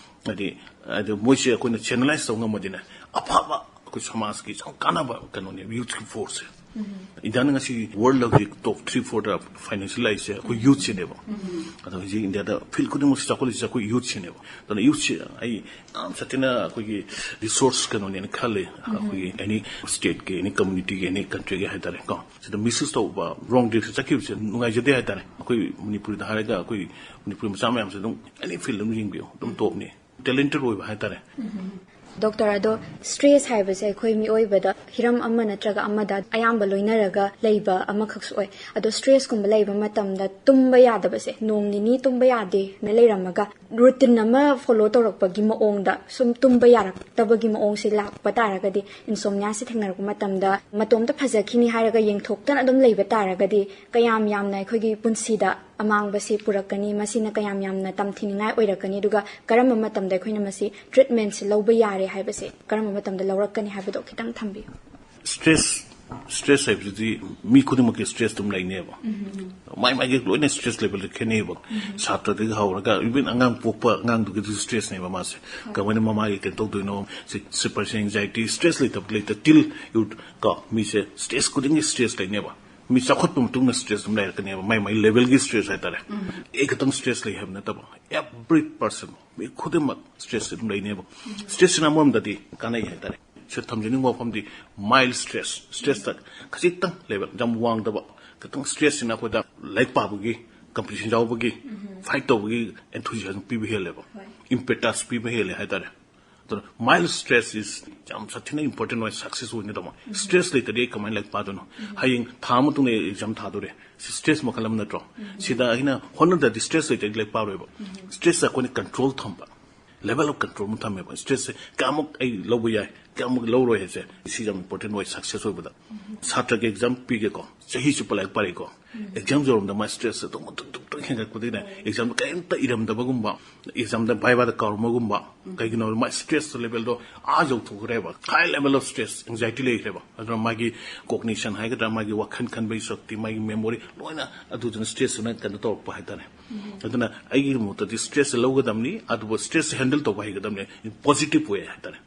ꯍꯥꯏꯗꯤ, ꯑꯗꯣ ꯃꯣꯏꯁꯦ ꯑꯩꯈꯣꯏꯅ ꯆꯦꯅꯦꯂꯥꯏꯁ ꯇꯧ ꯉꯝꯃꯗꯤꯅꯦ, ꯑꯐꯕ ꯑꯩꯈꯣꯏ ꯁꯃꯥꯖꯀꯤ ꯌꯥꯝ ꯀꯥꯟꯅꯕ ꯀꯩꯅꯣꯅꯦꯕ ꯌꯨꯠꯀꯤ ꯐꯣꯔꯁꯁꯦ꯫ ꯏꯟꯗꯤꯌꯥꯅ ꯉꯁꯤ ꯋꯥꯔꯜꯗ ꯍꯧꯖꯤꯛ ꯇꯣꯞ ꯊ꯭ꯔꯤ ꯐꯣꯔꯗ ꯐꯥꯏꯅꯥꯟꯁꯤꯌꯦꯜ ꯂꯥꯛꯏꯁꯦ ꯑꯩꯈꯣꯏ ꯌꯨꯠꯁꯤꯅꯦꯕ꯫ ꯑꯗꯣ ꯍꯧꯖꯤꯛ ꯏꯟꯗꯤꯌꯥꯗ ꯐꯤꯜ ꯈꯨꯗꯤꯡꯃꯛꯁꯦ ꯆꯥꯎꯈꯠꯂꯤꯁꯦ ꯑꯩꯈꯣꯏ ꯌꯨꯠꯁꯤꯅꯦꯕ꯫ ꯑꯗꯨꯅ ꯌꯨꯠꯁꯦ ꯑꯩ ꯌꯥꯝ ꯁꯥꯊꯤꯅ ꯑꯩꯈꯣꯏꯒꯤ ꯔꯤꯁꯣꯔꯁ ꯀꯩꯅꯣꯅꯦꯅ ꯈꯜꯂꯦ, ꯑꯩꯈꯣꯏꯒꯤ ꯑꯦꯅꯤ ꯁ꯭ꯇꯦꯠꯀꯤ, ꯑꯦꯅꯤ ꯀꯝꯃꯨꯅꯤꯇꯤꯒꯤ, ꯑꯦꯅꯤ ꯀꯟꯇ꯭ꯔꯤꯒꯤ ꯍꯥꯏꯇꯥꯔꯦꯀꯣ꯫ ꯁꯤꯗ ꯃꯤꯁꯌꯨꯁ ꯇꯧꯕ, ꯔꯣꯡ ꯗꯤꯔꯦꯛꯁꯟ ꯆꯠꯈꯤꯕꯁꯦ ꯅꯨꯡꯉꯥꯏꯖꯗꯦ ꯍꯥꯏꯇꯥꯔꯦ꯫ ꯑꯩꯈꯣꯏ ꯃꯅꯤꯄꯨꯔꯗ ꯍꯥꯏꯔꯒ, ꯑꯩꯈꯣꯏ ꯃꯅꯤꯄꯨꯔꯤ ꯃꯆꯥ ꯃꯌꯥꯝꯁꯦ ꯑꯗꯨꯝ ꯑꯦꯅꯤ ꯐꯤꯜꯗ ꯑꯗꯨꯝ ꯌꯦꯡꯕꯤꯌꯨ, ꯑꯗꯨꯝ ꯇꯣꯞꯅꯤ꯫ ꯇꯦꯂꯦꯟꯇꯦꯠ ꯑꯣꯏꯕ ꯍꯥꯏꯇꯥꯔꯦ꯫ ꯗꯣꯛꯇꯔ, ꯑꯗꯣ ꯁ꯭ꯇ꯭ꯔꯦꯁ ꯍꯥꯏꯕꯁꯦ ꯑꯩꯈꯣꯏ ꯃꯤꯑꯣꯏꯕꯗ ꯍꯤꯔꯝ ꯑꯃ ꯅꯠꯇ꯭ꯔꯒ ꯑꯃꯗ ꯑꯌꯥꯝꯕ ꯂꯣꯏꯅꯔꯒ ꯂꯩꯕ ꯑꯃꯈꯛꯁꯨ ꯑꯣꯏ꯫ ꯑꯗꯣ ꯁ꯭ꯇ꯭ꯔꯦꯁꯀꯨꯝꯕ ꯂꯩꯕ ꯃꯇꯝꯗ ꯇꯨꯝꯕ ꯌꯥꯗꯕꯁꯦ, ꯅꯣꯡ ꯅꯤꯅꯤ ꯇꯨꯝꯕ ꯌꯥꯗꯦꯅ ꯂꯩꯔꯝꯃꯒ ꯔꯨꯇꯤꯟ ꯑꯃ ꯐꯣꯂꯣ ꯇꯧꯔꯛꯄꯒꯤ ꯃꯑꯣꯡꯗ ꯁꯨꯝ ꯇꯨꯝꯕ ꯌꯥꯔꯛꯇꯕꯒꯤ ꯃꯑꯣꯡꯁꯦ ꯂꯥꯛꯄ ꯇꯥꯔꯒꯗꯤ, ꯏꯟꯁꯣꯝꯅꯤꯌꯥꯁꯦ ꯊꯦꯡꯅꯔꯛꯄ ꯃꯇꯝꯗ ꯃꯇꯣꯝꯇ ꯐꯖꯈꯤꯅꯤ ꯍꯥꯏꯔꯒ ꯌꯦꯡꯊꯣꯛꯇꯅ ꯑꯗꯨꯝ ꯂꯩꯕ ꯇꯥꯔꯒꯗꯤ, ꯀꯌꯥꯝ ꯌꯥꯝꯅ ꯑꯩꯈꯣꯏꯒꯤ ꯄꯨꯟꯁꯤꯗ ꯑꯃꯥꯡꯕꯁꯤ ꯄꯨꯔꯛꯀꯅꯤ, ꯃꯁꯤꯅ ꯀꯌꯥꯝ ꯌꯥꯝꯅ ꯇꯝꯊꯤꯅꯤꯡꯉꯥꯏ ꯑꯣꯏꯔꯛꯀꯅꯤ, ꯑꯗꯨꯒ ꯀꯔꯝꯕ ꯃꯇꯝꯗ ꯑꯩꯈꯣꯏꯅ ꯃꯁꯤ ꯇ꯭ꯔꯤꯠꯃꯦꯟꯁꯤ ꯂꯧꯕ ꯌꯥꯔꯦ ꯍꯥꯏꯕꯁꯦ ꯀꯔꯝꯕ ꯃꯇꯝꯗ ꯂꯧꯔꯛꯀꯅꯤ ꯍꯥꯏꯕꯗꯣ ꯈꯤꯇꯪ ꯊꯝꯕꯤꯌꯨ꯫ ꯁ꯭ꯇ꯭ꯔꯦꯁ ꯁ꯭ꯇ꯭ꯔꯦꯁ ꯍꯥꯏꯕꯁꯤꯗꯤ ꯃꯤ ꯈꯨꯗꯤꯡꯃꯛꯀꯤ ꯁ꯭ꯇ꯭ꯔꯦꯁ ꯑꯗꯨꯝ ꯂꯩꯅꯦꯕ꯫ ꯃꯥꯏ ꯃꯥꯏꯒꯤ ꯂꯣꯏꯅ ꯁ꯭ꯇ꯭ꯔꯦꯁ ꯂꯦꯕꯦꯜꯗ ꯈꯦꯠꯅꯩꯕ꯫ ꯁꯥꯇ꯭ꯔꯗꯒꯤ ꯍꯧꯔꯒ ꯏꯚꯟ ꯑꯉꯥꯡ ꯄꯣꯛꯄ ꯑꯉꯥꯡꯗꯨꯒꯤꯗꯨꯁꯨ ꯁ꯭ꯇ꯭ꯔꯦꯁꯅꯦꯕ ꯃꯥꯁꯦ꯫ ꯀꯃꯥꯏꯅ ꯃꯃꯥꯒꯤ ꯀꯩꯅꯣ ꯇꯧꯗꯣꯏꯅꯣ? ꯁꯤ ꯁꯨꯄꯔꯁꯦ ꯑꯦꯡꯖꯥꯏꯇꯤ ꯁ꯭ꯇ꯭ꯔꯦꯁ ꯂꯩꯇꯕ ꯂꯩꯇ ꯇꯤꯜ ꯌꯨ ꯀꯣ ꯃꯤꯁꯦ ꯁ꯭ꯇ꯭ꯔꯦꯁ ꯈꯨꯗꯤꯡꯒꯤ ꯁ꯭ꯇ꯭ꯔꯦꯁ ꯂꯩꯅꯦꯕ꯫ ꯃꯤ ꯆꯥꯎꯈꯠꯄ ꯃꯇꯨꯡꯗ ꯁ꯭ꯇ꯭ꯔꯦꯁ ꯑꯗꯨꯝ ꯂꯩꯔꯛꯀꯅꯦꯕ, ꯃꯥꯏ ꯃꯥꯏ ꯂꯦꯕꯦꯜꯒꯤ ꯁ꯭ꯇ꯭ꯔꯦꯁ ꯍꯥꯏꯇꯥꯔꯦ꯫ ꯑꯩ ꯈꯛꯇꯪ ꯁ꯭ꯇ꯭ꯔꯦꯁ ꯂꯩ ꯍꯥꯏꯕ ꯅꯠꯇꯕ, ꯑꯦꯚ꯭ꯔꯤ ꯄꯔꯁꯟ, ꯃꯤ ꯈꯨꯗꯤꯡꯃꯛ ꯁ꯭ꯇ꯭ꯔꯦꯁꯁꯦ ꯑꯗꯨꯝ ꯂꯩꯅꯦꯕ꯫ ꯁ꯭ꯇ꯭ꯔꯦꯁꯁꯤꯅ ꯑꯃꯔꯣꯝꯗꯗꯤ ꯀꯥꯟꯅꯩ ꯍꯥꯏꯇꯥꯔꯦ꯫ ꯁꯤꯗ ꯊꯝꯖꯅꯤꯡꯕ ꯋꯥꯐꯝꯗꯤ ꯃꯥꯏꯜ ꯁ꯭ꯇ꯭ꯔꯦꯁ, ꯁ꯭ꯇ꯭ꯔꯦꯁꯇ ꯈꯖꯤꯛꯇꯪ ꯂꯦꯕꯦꯜ ꯌꯥꯝ ꯋꯥꯡꯗꯕ, ꯈꯤꯇꯪ ꯁ꯭ꯇ꯭ꯔꯦꯁꯁꯤꯅ ꯑꯩꯈꯣꯏꯗ ꯂꯥꯏꯔꯤꯛ ꯄꯥꯕꯒꯤ, ꯀꯝꯄꯤꯇꯤꯁꯟ ꯌꯥꯎꯕꯒꯤ, ꯐꯥꯏꯠ ꯇꯧꯕꯒꯤ ꯑꯦꯟꯊꯨꯖꯤꯌꯥꯖꯝ ꯄꯤꯕ ꯍꯦꯜꯂꯦꯕ, ꯏꯝꯄꯦꯇꯁ ꯄꯤꯕ ꯍꯦꯜꯂꯦ ꯍꯥꯏꯇꯥꯔꯦ꯫ ꯑꯗꯨꯅ ꯃꯥꯏꯜ ꯁ꯭ꯇ꯭ꯔꯦꯁ ꯏꯁ ꯌꯥꯝ ꯁꯥꯊꯤꯅ ꯏꯝꯄꯣꯔꯇꯦꯟ ꯑꯣꯏ ꯁꯛꯁꯦꯁ ꯑꯣꯏꯅꯗꯕ꯫ ꯁ꯭ꯇ꯭ꯔꯦꯁ ꯂꯩꯇ꯭ꯔꯗꯤ ꯑꯩ ꯀꯃꯥꯏꯅ ꯂꯥꯏꯔꯤꯛ ꯄꯥꯗꯣꯏꯅꯣ? ꯍꯌꯦꯡ ꯊꯥ ꯑꯃ ꯃꯇꯨꯡꯗ ꯑꯩ ꯑꯦꯛꯖꯥꯝ ꯊꯥꯗꯣꯔꯦ꯫ ꯁꯤ ꯁ꯭ꯇ꯭ꯔꯦꯁ ꯃꯈꯜ ꯑꯃ ꯅꯠꯇ꯭ꯔꯣ? ꯁꯤꯗ ꯑꯩꯅ ꯍꯣꯠꯅꯗ꯭ꯔꯗꯤ ꯁ꯭ꯇ꯭ꯔꯦꯁ ꯂꯩꯇ꯭ꯔꯗꯤ ꯂꯥꯏꯔꯤꯛ ꯄꯥꯔꯣꯏꯕ꯫ ꯁ꯭ꯇ꯭ꯔꯦꯁꯁꯦ ꯑꯩꯈꯣꯏꯅ ꯀꯟꯇ꯭ꯔꯣꯜ ꯊꯝꯕ, ꯂꯦꯕꯦꯜ ꯑꯣꯐ ꯀꯟꯇ꯭ꯔꯣꯜ ꯑꯃ ꯊꯝꯃꯦꯕ꯫ ꯁ꯭ꯇ꯭ꯔꯦꯁꯁꯦ ꯀꯌꯥꯃꯨꯛ ꯑꯩ ꯂꯧꯕ ꯌꯥꯏ, ꯀꯌꯥꯃꯨꯛ ꯂꯧꯔꯣꯏ ꯍꯥꯏꯁꯦ ꯁꯤ ꯌꯥꯝ ꯏꯝꯄꯣꯔꯇꯦꯟ ꯑꯣꯏ ꯁꯛꯁꯦꯁ ꯑꯣꯏꯕꯗ꯫ ꯁꯥꯇ꯭ꯔꯒꯤ ꯑꯦꯛꯖꯥꯝ ꯄꯤꯒꯦꯀꯣ, ꯆꯍꯤ ꯆꯨꯞꯄ ꯂꯥꯏꯔꯤꯛ ꯄꯥꯔꯤꯀꯣ, ꯑꯦꯛꯖꯥꯝ ꯌꯧꯔꯝꯗ ꯃꯥ ꯁ꯭ꯇ꯭ꯔꯦꯁꯁꯦ ꯑꯗꯨꯝ ꯑꯗꯨꯝ ꯑꯗꯨꯝ ꯍꯦꯟꯒꯠꯄꯗꯒꯤꯅꯦ ꯑꯦꯛꯖꯥꯝꯗ ꯀꯔꯤꯝꯇ ꯏꯔꯝꯗꯕꯒꯨꯝꯕ, ꯑꯦꯛꯖꯥꯝꯗ ꯚꯥꯏꯚꯥꯗ ꯀꯥꯎꯔꯝꯕꯒꯨꯝꯕ, ꯀꯩꯒꯤꯅꯣ ꯃꯥ ꯁ꯭ꯇ꯭ꯔꯦꯁ ꯂꯦꯕꯦꯜꯗꯣ ꯑꯥ ꯌꯧꯊꯣꯛꯈ꯭ꯔꯦꯕ, ꯍꯥꯏ ꯂꯦꯕꯦꯜ ꯑꯣꯐ ꯁ꯭ꯇ꯭ꯔꯦꯁ, ꯑꯦꯡꯖꯥꯏꯇꯤ ꯂꯩꯈ꯭ꯔꯦꯕ꯫ ꯑꯗꯨꯅ ꯃꯥꯒꯤ ꯀꯣꯒꯅꯤꯁꯟ ꯍꯥꯏꯒꯗ꯭ꯔꯥ, ꯃꯥꯒꯤ ꯋꯥꯈꯜ ꯈꯟꯕꯒꯤ ꯁꯛꯇꯤ, ꯃꯥꯒꯤ ꯃꯦꯃꯣꯔꯤ ꯂꯣꯏꯅ ꯑꯗꯨꯗꯨꯅ ꯁ꯭ꯇ꯭ꯔꯦꯁꯇꯨꯅ ꯀꯩꯅꯣ ꯇꯧꯔꯛꯄ ꯍꯥꯏꯇꯥꯔꯦ꯫ ꯑꯗꯨꯅ ꯑꯩꯒꯤ ꯃꯣꯠꯇꯗꯤ ꯁ꯭ꯇ꯭ꯔꯦꯁꯁꯦ ꯂꯧꯒꯗꯕꯅꯤ, ꯑꯗꯨꯕꯨ ꯁ꯭ꯇ꯭ꯔꯦꯁꯁꯦ ꯍꯦꯟꯗꯜ ꯇꯧꯕ ꯍꯩꯒꯗꯕꯅꯤ ꯄꯣꯖꯤꯇꯤꯚ ꯋꯦ ꯍꯥꯏꯇꯥꯔꯦ꯫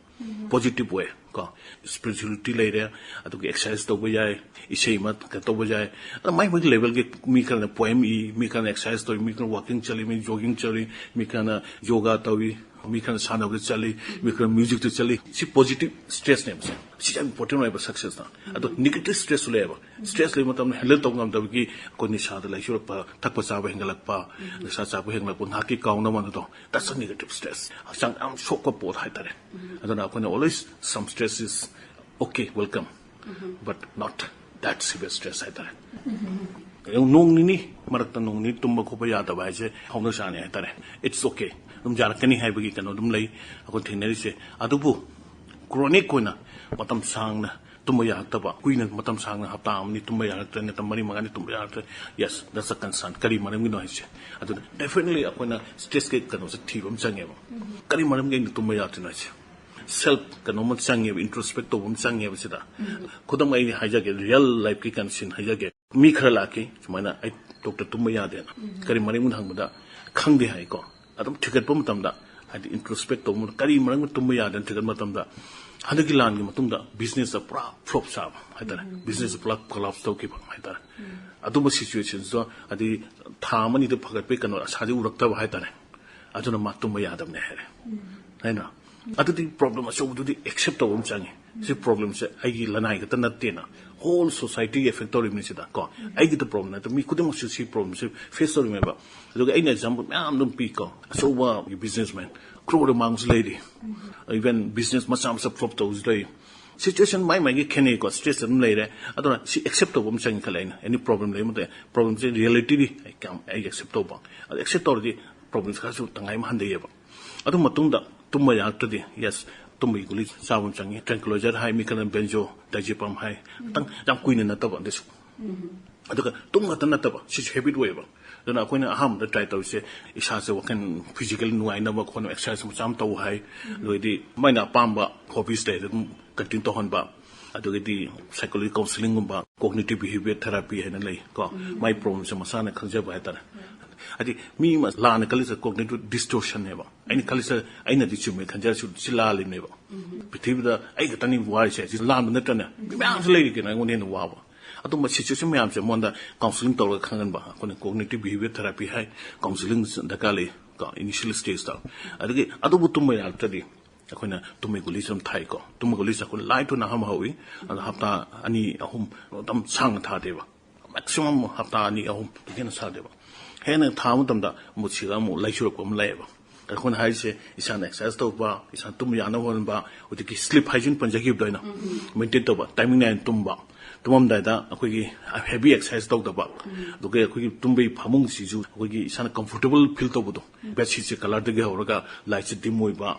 ꯄꯣꯖꯤꯇꯤꯚ ꯋꯦ ꯀꯣ, ꯏꯁꯄꯤꯔꯤꯆꯨꯋꯦꯂꯤꯇꯤ ꯂꯩꯔꯦ, ꯑꯗꯨꯒ ꯑꯦꯛꯁꯔꯁꯥꯏꯁ ꯇꯧꯕ ꯌꯥꯏ, ꯏꯁꯩ ꯑꯃ ꯀꯩꯅꯣ ꯇꯧꯕ ꯌꯥꯏ꯫ ꯑꯗ ꯃꯥꯏ ꯃꯥꯏꯒꯤ ꯂꯦꯕꯦꯜꯒꯤ ꯃꯤ ꯈꯔꯅ ꯄꯣꯏꯝ ꯏ, ꯃꯤ ꯈꯔꯅ ꯑꯦꯛꯁꯔꯁꯥꯏꯁ ꯇꯧꯏ, ꯃꯤ ꯈꯔꯅ ꯋꯥꯀꯤꯡ ꯆꯠꯂꯤ, ꯃꯤ ꯖꯣꯒꯤꯡ ꯆꯠꯂꯤ, ꯃꯤ ꯈꯔꯅ ꯌꯣꯒꯥ ꯇꯧꯏ, ꯃꯤ ꯈꯔꯅ ꯁꯥꯟꯅꯕꯗ ꯆꯠꯂꯤ, ꯃꯤ ꯈꯔꯅ ꯃ꯭ꯌꯨꯖꯤꯛꯇ ꯆꯠꯂꯤ꯫ ꯁꯤ ꯄꯣꯖꯤꯇꯤꯚ ꯁ꯭ꯇ꯭ꯔꯦꯁꯅꯦꯕ ꯁꯦ꯫ ꯁꯤ ꯌꯥꯝ ꯏꯝꯄꯣꯔꯇꯦꯟ ꯑꯣꯏꯕ ꯁꯛꯁꯦꯁꯇ꯫ ꯑꯗꯣ ꯅꯦꯒꯦꯇꯤꯚ ꯁ꯭ꯇ꯭ꯔꯦꯁꯁꯨ ꯂꯩꯌꯦꯕ꯫ ꯁ꯭ꯇ꯭ꯔꯦꯁ ꯂꯩꯕ ꯃꯇꯝꯗ ꯍꯦꯟꯗꯜ ꯇꯧꯕ ꯉꯝꯗꯕꯒꯤ ꯑꯩꯈꯣꯏ ꯅꯤꯁꯥꯗ ꯂꯥꯏꯆꯨꯔꯛꯄ, ꯊꯛꯄ ꯆꯥꯕ ꯍꯦꯟꯒꯠꯂꯛꯄ, ꯅꯤꯁꯥ ꯆꯥꯕ ꯍꯦꯟꯒꯠꯂꯛꯄ, ꯉꯥꯏꯍꯥꯛꯀꯤ ꯀꯥꯎꯅꯕ ꯑꯗꯣ, that's a negative stress. ꯍꯛꯆꯥꯡ ꯌꯥꯝ ꯁꯣꯛꯄ ꯄꯣꯠ ꯍꯥꯏꯇꯥꯔꯦ꯫ ꯑꯗꯨꯅ ꯑꯩꯈꯣꯏꯅ always some stress is okay, welcome, but not that severe stress ꯍꯥꯏꯇꯥꯔꯦ꯫ ꯅꯣꯡ ꯅꯤꯅꯤ ꯃꯔꯛꯇ ꯅꯣꯡ ꯅꯤꯅꯤ ꯇꯨꯝꯕ ꯈꯣꯠꯄ ꯌꯥꯗꯕ ꯍꯥꯏꯁꯦ ꯍꯧꯅꯁꯥꯅꯤ ꯍꯥꯏꯇꯥꯔꯦ꯫ It's okay, ꯑꯗꯨꯝ ꯌꯥꯔꯛꯀꯅꯤ ꯍꯥꯏꯕꯒꯤ ꯀꯩꯅꯣ ꯑꯗꯨꯝ ꯂꯩ ꯑꯩꯈꯣꯏ ꯊꯦꯡꯅꯔꯤꯁꯦ꯫ ꯑꯗꯨꯕꯨ ꯀ꯭ꯔꯣꯅꯤꯛ ꯑꯣꯏꯅ ꯃꯇꯝ ꯁꯥꯡꯅ ꯇꯨꯝꯕ ꯌꯥꯔꯛꯇꯕ, ꯀꯨꯏꯅ ꯃꯇꯝ ꯁꯥꯡꯅ ꯍꯞꯇꯥ ꯑꯃꯅꯤ ꯇꯨꯝꯕ ꯌꯥꯔꯛꯇ꯭ꯔꯦ, ꯅꯠꯇ꯭ꯔ ꯃꯔꯤ ꯃꯉꯥꯅꯤ ꯇꯨꯝꯕ ꯌꯥꯔꯛꯇ꯭ꯔꯦ, yes, that's a concern. ꯀꯔꯤ ꯃꯔꯝꯒꯤꯅꯣ ꯍꯥꯏꯁꯦ? ꯑꯗꯨꯅ definitely ꯑꯩꯈꯣꯏꯅ stressꯀꯤ ꯀꯩꯅꯣꯁꯦ ꯊꯤꯕ ꯑꯃ ꯆꯪꯉꯦꯕ꯫ ꯀꯔꯤ ꯃꯔꯝꯒꯤ ꯑꯩꯅ ꯇꯨꯝꯕ ꯌꯥꯗ꯭ꯔꯤꯅꯣ ꯍꯥꯏꯁꯦ? Self ꯀꯩꯅꯣꯝꯃ ꯆꯪꯉꯦꯕ, introspect ꯇꯧꯕ ꯑꯃ ꯆꯪꯉꯦꯕ ꯁꯤꯗ꯫ ꯈꯨꯗꯝ ꯑꯩ ꯍꯥꯏꯖꯒꯦ, real lifeꯀꯤ condition ꯍꯥꯏꯖꯒꯦ꯫ ꯃꯤ ꯈꯔ ꯂꯥꯛꯈꯤ ꯁꯨꯃꯥꯏꯅ, "ꯑꯩ ꯗꯣꯛꯇꯔ ꯇꯨꯝꯕ ꯌꯥꯗꯦꯅ"꯫ ꯀꯔꯤ ꯃꯔꯝꯒꯤꯅꯣ ꯍꯪꯕꯗ ꯈꯪꯗꯦ ꯍꯥꯏꯀꯣ꯫ ꯑꯗꯨꯝ ꯊꯤꯒꯠꯄ ꯃꯇꯝꯗ, ꯍꯥꯏꯗꯤ introspect ꯇꯧꯕ ꯃꯇꯝꯗ ꯀꯔꯤ ꯃꯔꯝꯒꯤ ꯇꯨꯝꯕ ꯌꯥꯗꯦꯅ ꯊꯤꯒꯠꯄ ꯃꯇꯝꯗ, ꯍꯟꯗꯛꯀꯤ ꯂꯥꯟꯒꯤ ꯃꯇꯨꯡꯗ businessꯇ ꯄꯨꯔꯥ flop ꯆꯥꯕ ꯍꯥꯏꯇꯥꯔꯦ꯫ Businessꯇ ꯄꯨꯔꯥ collapse ꯇꯧꯈꯤꯕ ꯍꯥꯏꯇꯥꯔꯦ꯫ ꯑꯗꯨꯝꯕ situationꯗꯣ, ꯍꯥꯏꯗꯤ ꯊꯥ ꯑꯃꯅꯤꯗ ꯐꯒꯠꯄꯒꯤ ꯀꯩꯅꯣ ꯑꯁꯥꯗꯤ ꯎꯔꯛꯇꯕ ꯍꯥꯏꯇꯥꯔꯦ꯫ ꯑꯗꯨꯅ ꯃꯥ ꯇꯨꯝꯕ ꯌꯥꯗꯕꯅꯦ ꯍꯥꯏꯔꯦ꯫ ꯍꯥꯏꯅ ꯑꯗꯨꯗꯤ problem ꯑꯆꯧꯕꯗꯨꯗꯤ accept ꯇꯧꯕ ꯑꯃ ꯆꯪꯉꯤ꯫ ꯁꯤ problemꯁꯦ ꯑꯩꯒꯤ ꯂꯅꯥꯏ ꯈꯛꯇ ꯅꯠꯇꯦꯅ, whole societyꯒꯤ affect ꯇꯧꯔꯤꯕꯅꯤ ꯁꯤꯗ ꯀꯣ꯫ ꯑꯩꯒꯤꯗ problem ꯅꯠꯇꯦ, ꯃꯤ ꯈꯨꯗꯤꯡꯃꯛꯁꯨ ꯁꯤ problemꯁꯦ face ꯇꯧꯔꯤꯃꯦꯕ꯫ ꯑꯗꯨꯒ ꯑꯩꯅ example ꯃꯌꯥꯝ ꯑꯗꯨꯝ ꯄꯤꯀꯣ, ꯑꯆꯧꯕ businessman crore ꯃꯥꯡꯕꯁꯨ ꯂꯩꯔꯤ, even business ꯃꯆꯥ ꯃꯆꯥ flop ꯇꯧꯕꯁꯨ ꯂꯩꯔꯤ꯫ Situation ꯃꯥꯏ ꯃꯥꯏꯒꯤ ꯈꯦꯠꯅꯩꯀꯣ, stress ꯑꯗꯨꯝ ꯂꯩꯔꯦ꯫ ꯑꯗꯨꯅ ꯁꯤ accept ꯇꯧꯕ ꯑꯃ ꯆꯪꯉꯤ ꯈꯜꯂꯦ ꯑꯩꯅ꯫ Any problem ꯂꯩꯕ ꯃꯇꯝꯗ problemꯁꯦ realityꯗꯤ ꯑꯩ ꯀꯌꯥꯝ ꯑꯩ accept ꯇꯧꯕ, ꯑꯗꯨ accept ꯇꯧꯔꯗꯤ problemꯁꯦ ꯈꯔꯁꯨ ꯇꯪꯉꯥꯏ ꯑꯃ ꯍꯟꯊꯩꯌꯦꯕ꯫ ꯑꯗꯨ ꯃꯇꯨꯡꯗ ꯇꯨꯝꯕ ꯌꯥꯔꯛꯇ꯭ꯔꯗꯤ, yes, ꯇꯨꯝꯕꯒꯤ ꯒꯨꯂꯤ ꯆꯥꯕ ꯑꯃ ꯆꯪꯉꯤ꯫ Tranquilizer ꯍꯥꯏ, ꯃꯤ ꯈꯔꯅ benzodiazepam ꯍꯥꯏ, ꯈꯤꯇꯪ ꯌꯥꯝ ꯀꯨꯏꯅ ꯅꯠꯇꯕ ꯑꯗꯨꯁꯨ꯫ ꯑꯗꯨꯒ ꯇꯨꯝ ꯈꯛꯇ ꯅꯠꯇꯕ, ꯁꯤꯁꯨ habit ꯑꯣꯏꯌꯦꯕ꯫ ꯑꯗꯨꯅ ꯑꯩꯈꯣꯏꯅ ꯑꯍꯥꯟꯕꯗ try ꯇꯧꯔꯤꯁꯦ, ꯏꯁꯥꯁꯦ ꯋꯥꯈꯜ physically ꯅꯨꯡꯉꯥꯏꯅꯕ ꯈꯣꯠꯅꯕ exercise ꯃꯆꯥ ꯑꯃ ꯇꯧ ꯍꯥꯏ꯫ ꯑꯗꯨꯗꯩꯗꯤ ꯃꯥꯏꯅ ꯑꯄꯥꯝꯕ hobbies ꯂꯩꯔꯗꯤ ꯑꯗꯨꯝ continue ꯇꯧꯍꯟꯕ꯫ ꯑꯗꯨꯗꯒꯤꯗꯤ psychology counselingꯒꯨꯝꯕ, cognitive behavior therapy ꯍꯥꯏꯅ ꯂꯩ ꯀꯣ꯫ ꯃꯥꯏ problemꯁꯦ ꯃꯁꯥꯅ ꯈꯪꯖꯕ ꯍꯥꯏꯇꯥꯔꯦ꯫ ꯍꯥꯏꯗꯤ ꯃꯤ ꯑꯃ ꯂꯥꯟꯅ ꯈꯜꯂꯤꯁꯦ cognitive distortionꯅꯦꯕ꯫ ꯑꯩꯅ ꯈꯜꯂꯤꯁꯦ, ꯑꯩꯅꯗꯤ ꯆꯨꯝꯃꯦ ꯈꯟꯖꯔꯁꯨ ꯁꯤ ꯂꯥꯜꯂꯤꯕꯅꯦꯕ꯫ ꯄ꯭ꯔꯤꯊꯤꯕꯤꯗ ꯑꯩ ꯈꯛꯇꯅꯤ ꯋꯥꯔꯤꯁꯦ, ꯁꯤ ꯂꯥꯟꯕ ꯅꯠꯇ꯭ꯔꯅꯦ? ꯃꯤ ꯃꯌꯥꯝꯁꯨ ꯂꯩꯔꯤ ꯀꯩꯅꯣ ꯑꯩꯉꯣꯟꯗ ꯍꯦꯟꯅ ꯋꯥꯕ꯫ ꯑꯗꯨꯝꯕ situation ꯃꯌꯥꯝꯁꯦ ꯃꯉꯣꯟꯗ counselling ꯇꯧꯔꯒ ꯈꯪꯍꯟꯕ, ꯑꯩꯈꯣꯏꯅ cognitive behavior therapy ꯍꯥꯏ, counselling ꯗꯔꯀꯥꯔ ꯂꯩ ꯀꯣ, initial stageꯇ꯫ ꯑꯗꯒꯤ ꯑꯗꯨꯕꯨ ꯇꯨꯝꯕ ꯌꯥꯔꯛꯇ꯭ꯔꯗꯤ ꯑꯩꯈꯣꯏꯅ ꯇꯨꯝꯕꯒꯤ ꯒꯨꯂꯤꯁꯨ ꯑꯗꯨꯝ ꯊꯥꯏꯀꯣ꯫ ꯇꯨꯝꯕ ꯒꯨꯂꯤꯁꯦ ꯑꯩꯈꯣꯏꯅ ꯂꯥꯏ ꯊꯨꯅ ꯑꯍꯥꯟꯕ ꯍꯧꯏ, ꯑꯗꯣ ꯍꯞꯇꯥ ꯑꯅꯤ ꯑꯍꯨꯝ ꯑꯗꯨꯝ ꯁꯥꯡꯅ ꯊꯥꯗꯦꯕ꯫ Maximum ꯍꯞꯇꯥ ꯑꯅꯤ ꯑꯍꯨꯝ ꯍꯦꯟꯅ ꯁꯥꯗꯦꯕ꯫ ꯍꯦꯟꯅ ꯊꯥꯕ ꯃꯇꯝꯗ ꯃꯨꯠꯁꯤꯗ ꯑꯃꯨꯛ ꯂꯩ ꯆꯨꯔꯛꯄ ꯑꯃ ꯂꯩꯌꯦꯕ꯫ ꯑꯩꯈꯣꯏꯅ ꯍꯥꯏꯔꯤꯁꯦ ꯏꯁꯥꯅ ꯑꯦꯛꯁꯔꯁꯥꯏꯁ ꯇꯧꯕ, ꯏꯁꯥꯅ ꯇꯨꯝꯕ ꯌꯥꯅꯕ ꯍꯣꯠꯅꯕ, ꯍꯧꯖꯤꯛꯀꯤ ꯁ꯭ꯂꯤꯞ ꯍꯥꯏꯖꯤꯟ ꯄꯟꯖꯈꯤꯕꯗꯣ ꯑꯩꯅ, ꯃꯦꯟꯇꯦꯟ ꯇꯧꯕ, ꯇꯥꯏꯃꯤꯡ ꯅꯥꯏꯅ ꯇꯨꯝꯕ, ꯇꯨꯝꯃꯝꯗꯥꯏꯗ ꯑꯩꯈꯣꯏꯒꯤ ꯍꯦꯚꯤ ꯑꯦꯛꯁꯔꯁꯥꯏꯁ ꯇꯧꯗꯕ, ꯑꯗꯨꯒ ꯑꯩꯈꯣꯏꯒꯤ ꯇꯨꯝꯕꯒꯤ ꯐꯃꯨꯡꯁꯤꯁꯨ ꯑꯩꯈꯣꯏꯒꯤ ꯏꯁꯥꯅ ꯀꯝꯐꯣꯔꯇꯦꯕꯜ ꯐꯤꯜ ꯇꯧꯕꯗꯣ, ꯕꯦꯗꯁꯤꯠꯁꯦ ꯀꯂꯔꯗꯒꯤ ꯍꯧꯔꯒ ꯂꯥꯏꯠꯁꯦ ꯗꯤꯝ ꯑꯣꯏꯕ,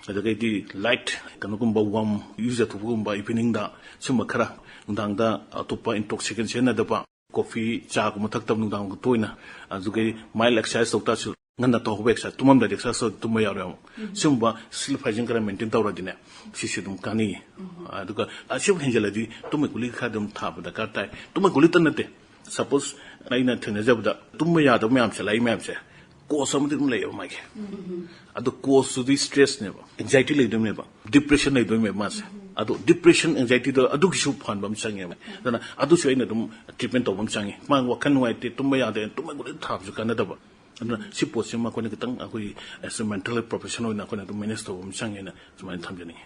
ꯑꯗꯨꯗꯒꯤꯗꯤ ꯂꯥꯏꯠ ꯀꯩꯅꯣꯒꯨꯝꯕ ꯋꯥꯔꯝ, ꯏꯔꯨꯖꯊꯣꯛꯄꯒꯨꯝꯕ ꯏꯚꯤꯅꯤꯡꯗ, ꯁꯨꯝꯕ ꯈꯔ, ꯅꯨꯡꯗꯥꯡꯗ ꯑꯇꯣꯞꯄ ꯏꯟꯇꯣꯛꯁꯤꯀꯦꯟ ꯁꯤꯖꯤꯟꯅꯗꯕ, ꯀꯣꯐꯤ, ꯆꯥꯒꯨꯝꯕ ꯊꯛꯇꯕ ꯅꯨꯡꯗꯥꯡ ꯇꯣꯏꯅ, ꯑꯗꯨꯒꯤ ꯃꯥꯏꯜ ꯑꯦꯛꯁꯔꯁꯥꯏꯁ ꯇꯧ ꯇꯥꯔꯁꯨ, ꯉꯟꯅ ꯇꯧꯍꯧꯕ ꯑꯦꯛꯁꯔꯁꯥꯏꯁ, ꯇꯨꯝꯃꯝꯗꯥꯏꯗ ꯑꯦꯛꯁꯔꯁꯥꯏꯁ ꯇꯧꯔꯗꯤ ꯇꯨꯝꯕ ꯌꯥꯔꯣꯏ ꯑꯃꯨꯛ꯫ ꯁꯤꯒꯨꯝꯕ ꯁ꯭ꯂꯤꯞ ꯍꯥꯏꯖꯤꯟ ꯈꯔ ꯃꯦꯟꯇꯦꯟ ꯇꯧꯔꯗꯤꯅꯦ, ꯁꯤꯁꯦ ꯑꯗꯨꯝ ꯀꯥꯟꯅꯩꯌꯦ꯫ ꯑꯗꯨꯒ ꯑꯁꯤꯕꯨ ꯍꯦꯟꯖꯜꯂꯗꯤ ꯇꯨꯝꯕ ꯒꯨꯂꯤ ꯈꯔ ꯑꯗꯨꯝ ꯊꯥꯕ ꯗꯔꯀꯥꯔ ꯇꯥꯏ꯫ ꯇꯨꯝꯕ ꯒꯨꯂꯤꯇ ꯅꯠꯇꯦ, ꯁꯄꯣꯁ ꯑꯩꯅ ꯊꯦꯡꯅꯖꯕꯗ ꯇꯨꯝꯕ ꯌꯥꯗꯕ ꯃꯌꯥꯝꯁꯦ, ꯂꯥꯛꯏ ꯃꯌꯥꯝꯁꯦ, ꯀꯣꯁ ꯑꯃꯗꯤ ꯑꯗꯨꯝ ꯂꯩꯌꯦꯕ ꯃꯥꯒꯤ꯫ ꯑꯗꯣ ꯀꯣꯁꯇꯨꯗꯤ ꯁ꯭ꯇ꯭ꯔꯦꯁꯅꯦꯕ, ꯑꯦꯡꯖꯥꯏꯇꯤ ꯂꯩꯗꯣꯏꯅꯦꯕ, ꯗꯤꯄ꯭ꯔꯦꯁꯟ ꯂꯩꯗꯣꯏꯅꯦꯕ ꯃꯥꯁꯦ꯫ ꯑꯗꯣ ꯗꯤꯄ꯭ꯔꯦꯁꯟ, ꯑꯦꯡꯖꯥꯏꯇꯤꯗꯣ ꯑꯗꯨꯒꯤꯁꯨ ꯐꯍꯟꯕ ꯑꯃ ꯆꯪꯉꯦꯕ꯫ ꯑꯗꯨꯅ ꯑꯗꯨꯁꯨ ꯑꯩꯅ ꯑꯗꯨꯝ ꯇ꯭ꯔꯤꯠꯃꯦꯟ ꯇꯧꯕ ꯑꯃ ꯆꯪꯉꯤ꯫ ꯃꯥ ꯋꯥꯈꯜ ꯅꯨꯡꯉꯥꯏꯇꯦ, ꯇꯨꯝꯕ ꯌꯥꯗꯦ, ꯇꯨꯝꯕ ꯒꯨꯂꯤ ꯊꯥꯕꯁꯨ ꯀꯥꯟꯅꯗꯕ꯫ ꯑꯗꯨꯅ ꯁꯤ ꯄꯣꯠꯁꯤꯃ ꯑꯩꯈꯣꯏꯅ ꯈꯤꯇꯪ ꯑꯩꯈꯣꯏꯒꯤ ꯑꯦꯁ ꯑꯦ ꯃꯦꯟꯇꯦꯜ ꯍꯦꯜꯊ ꯄ꯭ꯔꯣꯐꯦꯁꯅꯦꯜ ꯑꯣꯏꯅ ꯑꯩꯈꯣꯏꯅ ꯑꯗꯨꯝ ꯃꯦꯅꯦꯖ ꯇꯧꯕ ꯑꯃ ꯆꯪꯉꯦꯅ ꯁꯨꯃꯥꯏꯅ ꯊꯝꯖꯅꯤꯡꯉꯤ꯫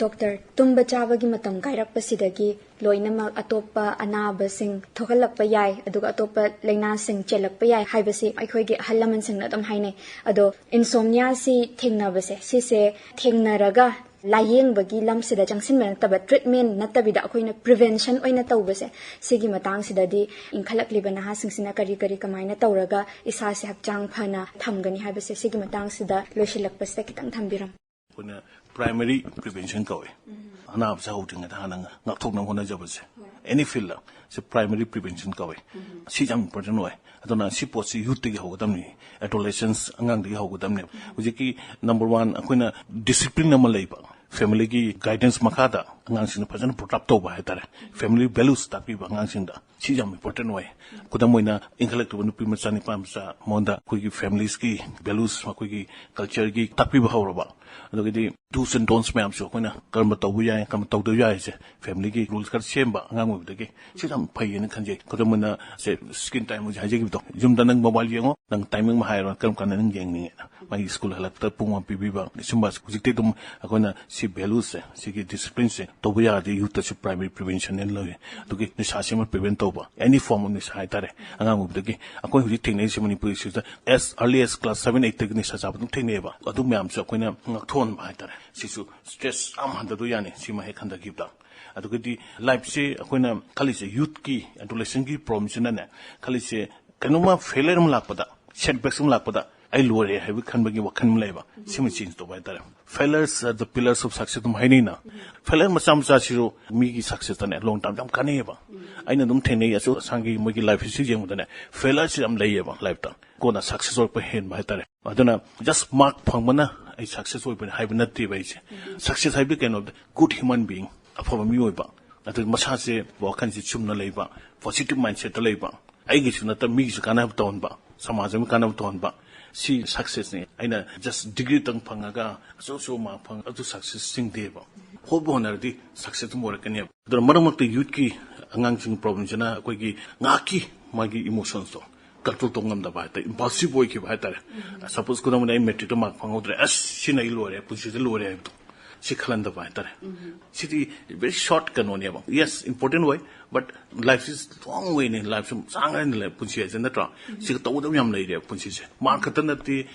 ꯗꯣꯛꯇꯔ, ꯇꯨꯝꯕ ꯆꯥꯕꯒꯤ ꯃꯇꯝ ꯀꯥꯏꯔꯛꯄꯁꯤꯗꯒꯤ ꯂꯣꯏꯅꯃꯛ ꯑꯇꯣꯞꯄ ꯑꯅꯥꯕꯁꯤꯡ ꯊꯣꯛꯍꯜꯂꯛꯄ ꯌꯥꯏ, ꯑꯗꯨꯒ ꯑꯇꯣꯞꯄ ꯂꯥꯏꯅꯥꯁꯤꯡ ꯆꯦꯜꯂꯛꯄ ꯌꯥꯏ ꯍꯥꯏꯕꯁꯤ ꯑꯩꯈꯣꯏꯒꯤ ꯑꯍꯜ ꯂꯃꯟꯁꯤꯡꯅ ꯑꯗꯨꯝ ꯍꯥꯏꯅꯩ꯫ ꯑꯗꯣ ꯏꯟꯁꯣꯝꯅꯤꯌꯥꯁꯤ ꯊꯦꯡꯅꯕꯁꯦ, ꯁꯤꯁꯦ ꯊꯦꯡꯅꯔꯒ ꯂꯥꯏꯌꯦꯡꯕꯒꯤ ꯂꯝꯁꯤꯗ ꯆꯪꯁꯤꯟꯕ ꯅꯠꯇꯕ, ꯇ꯭ꯔꯤꯠꯃꯦꯟ ꯅꯠꯇꯕꯤꯗ ꯑꯩꯈꯣꯏꯅ ꯄ꯭ꯔꯤꯚꯦꯟꯁꯟ ꯑꯣꯏꯅ ꯇꯧꯕꯁꯦ, ꯁꯤꯒꯤ ꯃꯇꯥꯡꯁꯤꯗꯗꯤ ꯏꯟꯈꯠꯂꯛꯂꯤꯕ ꯅꯍꯥꯁꯤꯡꯁꯤꯅ ꯀꯔꯤ ꯀꯔꯤ ꯀꯃꯥꯏꯅ ꯇꯧꯔꯒ ꯏꯁꯥꯁꯦ ꯍꯛꯆꯥꯡ ꯐꯅ ꯊꯝꯒꯅꯤ ꯍꯥꯏꯕꯁꯦ, ꯁꯤꯒꯤ ꯃꯇꯥꯡꯁꯤꯗ ꯂꯣꯏꯁꯤꯜꯂꯛꯄꯁꯤꯗ ꯈꯤꯇꯪ ꯊꯝꯕꯤꯔꯝꯃꯨ꯫ ꯑꯩꯈꯣꯏꯅ ꯄ꯭ꯔꯥꯏꯃꯔꯤ ꯄ꯭ꯔꯤꯚꯦꯟꯁꯟ ꯀꯧꯋꯦ꯫ ꯑꯅꯥꯕꯁꯦ ꯍꯧꯗ꯭ꯔꯤꯉꯩꯗ ꯍꯥꯟꯅ ꯉꯥꯛꯊꯣꯛꯅꯕ ꯍꯣꯠꯅꯖꯕꯁꯦ, ꯑꯦꯅꯤ ꯐꯤꯜꯗ, ꯁꯤ ꯄ꯭ꯔꯥꯏꯃꯔꯤ ꯄ꯭ꯔꯤꯚꯦꯟꯁꯟ ꯀꯧꯋꯦ꯫ ꯁꯤ ꯌꯥꯝ ꯏꯝꯄꯣꯔꯇꯦꯟ ꯑꯣꯏ꯫ ꯑꯗꯨꯅ ꯁꯤ ꯄꯣꯠꯁꯤ ꯌꯨꯠꯇꯒꯤ ꯍꯧꯒꯗꯕꯅꯤ, ꯑꯦꯗꯣꯂꯦꯁꯦꯟꯁ, ꯑꯉꯥꯡꯗꯒꯤ ꯍꯧꯒꯗꯕꯅꯦꯕ꯫ ꯍꯧꯖꯤꯛꯀꯤ ꯅꯝꯕꯔ ꯋꯥꯟ, ꯑꯩꯈꯣꯏꯅ ꯗꯤꯁꯤꯄ꯭ꯂꯤꯟ ꯑꯃ ꯂꯩꯕ, ꯐꯦꯃꯤꯂꯤꯒꯤ ꯒꯥꯏꯗꯦꯟꯁ ꯃꯈꯥꯗ ꯑꯉꯥꯡꯁꯤꯡꯅ ꯐꯖꯅ ꯕ꯭ꯔꯣꯠ ꯑꯞ ꯇꯧꯕ ꯍꯥꯏꯇꯥꯔꯦ, ꯐꯦꯃꯤꯂꯤ ꯚꯦꯂꯨꯁ ꯇꯥꯛꯄꯤꯕ ꯑꯉꯥꯡꯁꯤꯡꯗ, ꯁꯤ ꯌꯥꯝ ꯏꯝꯄꯣꯔꯇꯦꯟ ꯑꯣꯏ꯫ ꯈꯨꯗꯝ ꯑꯣꯏꯅ, ꯏꯟꯈꯠꯂꯛꯂꯤꯕ ꯅꯨꯄꯤ ꯃꯆꯥ, ꯅꯨꯄꯥ ꯃꯆꯥ, ꯃꯉꯣꯟꯗ ꯑꯩꯈꯣꯏꯒꯤ ꯐꯦꯃꯤꯂꯤꯁꯀꯤ ꯚꯦꯂꯨꯁ, ꯑꯩꯈꯣꯏꯒꯤ ꯀꯜꯆꯔꯒꯤ ꯇꯥꯛꯄꯤꯕ ꯍꯧꯔꯕ, ꯑꯗꯒꯤꯗꯤ ꯗꯨꯁ ꯑꯦꯟ ꯗꯣꯟꯁ ꯃꯌꯥꯝꯁꯨ ꯑꯩꯈꯣꯏꯅ ꯀꯔꯝꯕ ꯇꯧꯕ ꯌꯥꯏ, ꯀꯔꯝꯕ ꯇꯧꯗꯕ ꯌꯥꯏ ꯍꯥꯏꯁꯦ, ꯐꯦꯃꯤꯂꯤꯒꯤ ꯔꯨꯜꯁ ꯈꯔ ꯁꯦꯝꯕ ꯑꯉꯥꯡ ꯑꯣꯏꯕꯗꯒꯤ, ꯁꯤ ꯌꯥꯝ ꯐꯩꯌꯦꯅ ꯈꯟꯖꯩ꯫ ꯈꯨꯗꯝ ꯑꯣꯏꯅ, ꯁꯦ, ꯁ꯭ꯀ꯭ꯔꯤꯟ ꯇꯥꯏꯝ ꯍꯧꯖꯤꯛ ꯍꯥꯏꯖꯈꯤꯕꯗꯣ, ꯌꯨꯝꯗ ꯅꯪ ꯃꯣꯕꯥꯏꯜ ꯌꯦꯡꯉꯣ, ꯅꯪ ꯇꯥꯏꯃꯤꯡ ꯑꯃ ꯍꯥꯏꯔꯣ, ꯀꯔꯝ ꯀꯥꯟꯗ ꯅꯪ ꯌꯦꯡꯅꯤꯡꯉꯦꯅ, ꯃꯥꯒꯤ ꯁ꯭ꯀꯨꯜ ꯍꯜꯂꯛꯄꯗ ꯄꯨꯡ ꯑꯃ ꯄꯤꯕꯤꯕ, ꯁꯨꯝꯕ ꯍꯧꯖꯤꯛꯇꯤ ꯑꯗꯨꯝ ꯑꯩꯈꯣꯏꯅ ꯁꯤ ꯚꯦꯂꯨꯁꯁꯦ, ꯁꯤꯒꯤ ꯗꯤꯁꯤꯄ꯭ꯂꯤꯟꯁꯦ ꯇꯧꯕ ꯌꯥꯔꯗꯤ youth ꯇꯁꯨ primary prevention ꯅꯦꯅ ꯂꯧꯏ꯫ ꯑꯗꯨꯒꯤ ꯅꯤꯁꯥꯁꯤꯃ prevent ꯇꯧꯕ, any form of ꯅꯤꯁꯥ ꯍꯥꯏꯇꯥꯔꯦ꯫ ꯑꯉꯥꯡ ꯑꯣꯏꯕꯗꯒꯤ ꯑꯩꯈꯣꯏ ꯍꯧꯖꯤꯛ ꯊꯦꯡꯅꯔꯤꯁꯦ ꯃꯅꯤꯄꯨꯔꯁꯤꯗ as early as class seven eight ꯇꯒꯤ ꯅꯤꯁꯥ ꯆꯥꯕ ꯑꯗꯨꯝ ꯊꯦꯡꯅꯩꯑꯕ꯫ ꯑꯗꯨ ꯃꯌꯥꯝꯁꯨ ꯑꯩꯈꯣꯏꯅ ꯉꯥꯛꯊꯣꯛꯍꯟꯕ ꯍꯥꯏꯇꯥꯔꯦ꯫ ꯁꯤꯁꯨ stress ꯌꯥꯝ ꯍꯟꯊꯗꯣꯏ ꯌꯥꯅꯤ, ꯁꯤꯃ ꯍꯦꯛ ꯈꯟꯊꯈꯤꯕꯗ꯫ ꯑꯗꯨꯒꯗꯤ life ꯁꯦ ꯑꯩꯈꯣꯏꯅ ꯈꯜꯂꯤꯁꯦ youth ꯀꯤ adolescent ꯀꯤ problem ꯁꯤꯅꯅꯦ, ꯈꯜꯂꯤꯁꯦ ꯀꯩꯅꯣꯝꯃ failure ꯑꯃ ꯂꯥꯛꯄꯗ, setbacks ꯑꯃ ꯂꯥꯛꯄꯗ ꯑꯩ ꯂꯣꯏꯔꯦ ꯍꯥꯏꯕꯒꯤ ꯈꯟꯕꯒꯤ ꯋꯥꯈꯜ ꯑꯃ ꯂꯩꯌꯦꯕ꯫ ꯁꯤꯃ change ꯇꯧꯕ ꯍꯥꯏꯇꯥꯔꯦ꯫ Failures are the pillars of success ꯑꯗꯨꯝ ꯍꯥꯏꯅꯩꯅ꯫ Failure ꯃꯆꯥ ꯃꯆꯥꯁꯤꯁꯨ ꯃꯤꯒꯤ success ꯇꯅꯦ long term ꯌꯥꯝ ꯀꯥꯟꯅꯩꯌꯦꯕ꯫ ꯑꯩꯅ ꯑꯗꯨꯝ ꯊꯦꯡꯅꯩ, ꯑꯆꯧ ꯑꯁꯥꯡꯒꯤ ꯃꯣꯏꯒꯤ life history ꯌꯦꯡꯕꯗꯅꯦ, failure ꯁꯤ ꯌꯥꯝ ꯂꯩꯌꯦꯕ life ꯇ꯫ ꯀꯣꯟꯅ success ꯑꯣꯏꯔꯛꯄ ꯍꯦꯟꯕ ꯍꯥꯏꯇꯥꯔꯦ꯫ ꯑꯗꯨꯅ just mark ꯐꯪꯕꯅ ꯑꯩ success ꯑꯣꯏꯕꯅꯤ ꯍꯥꯏꯕ ꯅꯠꯇꯦꯕ ꯑꯩꯁꯦ꯫ Success ꯍꯥꯏꯕꯗꯤ ꯀꯩꯅꯣꯗ good human being, ꯑꯐꯕ ꯃꯤꯑꯣꯏꯕ, ꯑꯗꯨ ꯃꯁꯥꯁꯦ ꯋꯥꯈꯜꯁꯦ ꯆꯨꯝꯅ ꯂꯩꯕ, positive mindset ꯇ ꯂꯩꯕ, ꯑꯩꯒꯤꯁꯨ ꯅꯠꯇꯕ ꯃꯤꯒꯤꯁꯨ ꯀꯥꯟꯅꯕ ꯇꯧꯍꯟꯕ, ꯁꯃꯥꯖ ꯑꯃ ꯀꯥꯟꯅꯕ ꯇꯧꯍꯟꯕ, ꯁꯤ success ꯅꯤ꯫ ꯑꯩꯅ just degree ꯇꯪ ꯐꯪꯉꯒ ꯑꯆꯧ ꯑꯆꯧꯕ mark ꯐꯪꯉꯒ ꯑꯗꯨ success ꯆꯤꯡꯗꯦꯕ꯫ ꯍꯣꯠꯄꯨ ꯍꯣꯠꯅꯔꯗꯤ success ꯑꯗꯨꯝ ꯑꯣꯏꯔꯛꯀꯅꯦꯕ꯫ ꯑꯗꯨꯅ ꯃꯔꯛ ꯃꯔꯛꯇ youth ꯀꯤ ꯑꯉꯥꯡꯁꯤꯡ problem ꯁꯤꯅ ꯑꯩꯈꯣꯏꯒꯤ ꯉꯥꯏꯍꯥꯛꯀꯤ ꯃꯥꯒꯤ emotions ꯇꯣ control ꯇꯧ ꯉꯝꯗꯕ ꯍꯥꯏꯇꯥꯔꯦ, impulsive ꯑꯣꯏꯈꯤꯕ ꯍꯥꯏꯇꯥꯔꯦ꯫ Suppose ꯈꯨꯗꯝ ꯑꯣꯏꯅ ꯑꯩ matric ꯇ mark ꯐꯪꯍꯧꯗ꯭ꯔꯦ, ꯑꯁ ꯁꯤꯅ ꯑꯩ ꯂꯣꯏꯔꯦ, ꯄꯨꯟꯁꯤꯗ ꯂꯣꯏꯔꯦ ꯍꯥꯏꯕꯗꯣ, ꯁꯤ ꯈꯜꯍꯟꯗꯕ ꯍꯥꯏꯇꯥꯔꯦ꯫ ꯁꯤꯗꯤ very short ꯀꯩꯅꯣꯅꯦꯕ꯫ Yes, important ꯑꯣꯏ, but life is long way ꯅꯦ, life ꯁꯨꯝ ꯁꯥꯡꯅ ꯂꯩ ꯄꯨꯟꯁꯤ ꯍꯥꯏꯁꯦ, ꯅꯠꯇ꯭ꯔꯣ? ꯁꯤꯒ ꯇꯧꯒꯗꯕ ꯌꯥꯝ ꯂꯩꯔꯦꯕ ꯄꯨꯟꯁꯤꯁꯦ꯫ Mark ꯈꯛꯇ ꯅꯠꯇꯦ,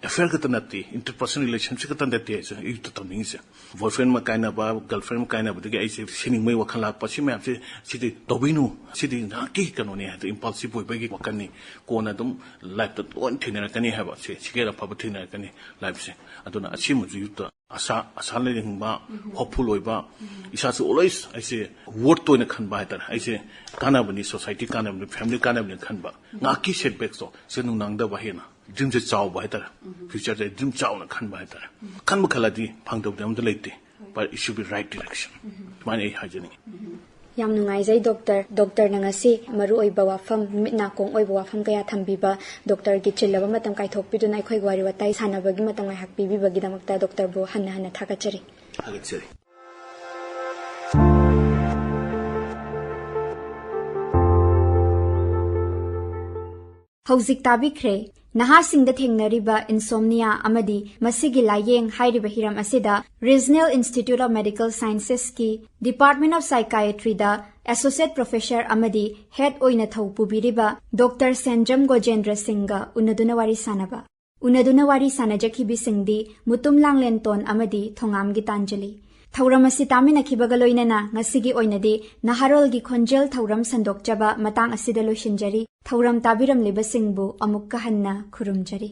affair ꯈꯛꯇ ꯅꯠꯇꯦ, interpersonal relationship ꯈꯛꯇ ꯅꯠꯇꯦ ꯍꯥꯏꯁꯦ ꯑꯩ ꯇꯧꯅꯤꯡꯉꯤꯁꯦ꯫ Boyfriend ꯑꯃ ꯀꯥꯏꯅꯕ, girlfriend ꯑꯃ ꯀꯥꯏꯅꯕꯗꯒꯤ ꯑꯩꯁꯦ ꯁꯤꯅꯤꯡꯕꯒꯤ ꯋꯥꯈꯜ ꯂꯥꯛꯄ, ꯁꯤ ꯃꯌꯥꯝꯁꯦ, ꯁꯤꯗꯤ ꯇꯧꯕꯤꯅꯨ, ꯁꯤꯗꯤ ꯉꯥꯏꯍꯥꯛꯀꯤ ꯀꯩꯅꯣꯅꯦ ꯍꯥꯏꯗꯤ impulsive ꯑꯣꯏꯕꯒꯤ ꯋꯥꯈꯜꯅꯤ꯫ ꯀꯣꯟꯅ ꯑꯗꯨꯝ life ꯇ ꯂꯣꯏ ꯊꯦꯡꯅꯔꯛꯀꯅꯤ ꯍꯥꯏꯕ, ꯁꯤ ꯁꯤꯀꯦꯠ ꯑꯐꯕ ꯊꯦꯡꯅꯔꯛꯀꯅꯤ life ꯁꯦ꯫ ꯑꯗꯨꯅ ꯑꯁꯤꯃꯁꯨ youth ꯇ ꯑꯁꯥ, ꯑꯁꯥ ꯂꯩꯍꯟꯕ, hopeful ꯑꯣꯏꯕ, ꯏꯁꯥꯁꯨ always ꯑꯩꯁꯦ worth ꯑꯣꯏꯅ ꯈꯟꯕ ꯍꯥꯏꯇꯥꯔꯦ꯫ ꯑꯩꯁꯦ ꯀꯥꯟꯅꯕꯅꯤ, society ꯀꯥꯟꯅꯕꯅꯤ, family ꯀꯥꯟꯅꯕꯅꯤ ꯈꯟꯕ꯫ ꯉꯥꯏꯍꯥꯛꯀꯤ setbacks ꯇꯣ ꯁꯤ ꯅꯨꯡꯅꯥꯡꯗꯕ, ꯍꯦꯟꯅ dream ꯁꯦ ꯆꯥꯎꯕ ꯍꯥꯏꯇꯥꯔꯦ꯫ Future ꯁꯦ dream ꯆꯥꯎꯅ ꯈꯟꯕ ꯍꯥꯏꯇꯥꯔꯦ꯫ ꯈꯟꯕ ꯈꯜꯂꯗꯤ ꯐꯪꯗꯕꯗꯤ ꯑꯝꯇ ꯂꯩꯇꯦ, but it should be right direction꯫ ꯁꯨꯃꯥꯏꯅ ꯑꯩ ꯍꯥꯏꯖꯅꯤꯡꯉꯤ꯫ ꯌꯥꯝ ꯅꯨꯡꯉꯥꯏꯖꯩ doctor꯫ Doctor ꯅ ꯉꯁꯤ ꯃꯔꯨꯑꯣꯏꯕ ꯋꯥꯐꯝ, ꯃꯤꯠ ꯅꯥꯀꯣꯡ ꯑꯣꯏꯕ ꯋꯥꯐꯝ ꯀꯌꯥ ꯊꯝꯕꯤꯕ, doctor ꯒꯤ ꯆꯤꯜꯂꯕ ꯃꯇꯝ ꯀꯥꯏꯊꯣꯛꯄꯤꯗꯨꯅ ꯑꯩꯈꯣꯏꯒ ꯋꯥꯔꯤ ꯋꯥꯇꯥꯏ ꯁꯥꯟꯅꯕꯒꯤ ꯃꯇꯝ ꯉꯥꯏꯍꯥꯛ ꯄꯤꯕꯤꯕꯒꯤꯗꯃꯛꯇ doctor ꯕꯨ ꯍꯟꯅ ꯍꯟꯅ ꯊꯥꯒꯠꯆꯔꯤ꯫ ꯊꯥꯒꯠꯆꯔꯤ꯫ ꯍꯧꯖꯤꯛ ꯇꯥꯕꯤꯈ꯭ꯔꯦ ꯅꯍꯥꯁꯤꯡꯗ ꯊꯦꯡꯅꯔꯤꯕ insomnia ꯑꯃꯗꯤ ꯃꯁꯤꯒꯤ ꯂꯥꯏꯌꯦꯡ ꯍꯥꯏꯔꯤꯕ ꯍꯤꯔꯝ ꯑꯁꯤꯗ Regional Institute of Medical Sciences ꯀꯤ Department of Psychiatry the Associate Professor ꯑꯃꯗꯤ Head ꯑꯣꯏꯅ ꯊꯧ ꯄꯨꯕꯤꯔꯤꯕ Doctor ꯁꯦꯟꯖꯝ ꯒꯣꯖꯦꯟꯗ꯭ꯔ ꯁꯤꯡꯒ ꯎꯅꯗꯨꯅ ꯋꯥꯔꯤ ꯁꯥꯅꯕ꯫ ꯎꯅꯗꯨꯅ ꯋꯥꯔꯤ ꯁꯥꯅꯖꯈꯤꯕꯤꯁꯤꯡꯗꯤ ꯃꯨꯇꯨꯝ ꯂꯥꯡꯂꯦꯟꯇꯣꯟ ꯑꯃꯗꯤ ꯊꯣꯉꯥꯝ ꯒꯤꯇꯥꯟꯖꯂꯤ꯫ ꯊꯧꯔꯝ ꯑꯁꯤ ꯇꯥꯃꯤꯟꯅꯈꯤꯕꯒ ꯂꯣꯏꯅꯅ ꯉꯁꯤꯒꯤ ꯑꯣꯏꯅꯗꯤ ꯅꯍꯥꯔꯣꯜꯒꯤ ꯈꯣꯟꯖꯦꯜ ꯊꯧꯔꯝ ꯁꯟꯗꯣꯛꯆꯕ ꯃꯇꯥꯡ ꯑꯁꯤꯗ ꯂꯣꯏꯁꯤꯟꯖꯔꯤ꯫ ꯊꯧꯔꯝ ꯇꯥꯕꯤꯔꯝꯂꯤꯕꯁꯤꯡꯕꯨ ꯑꯃꯨꯛꯀ ꯍꯟꯅ ꯈꯨꯔꯨꯝꯖꯔꯤ꯫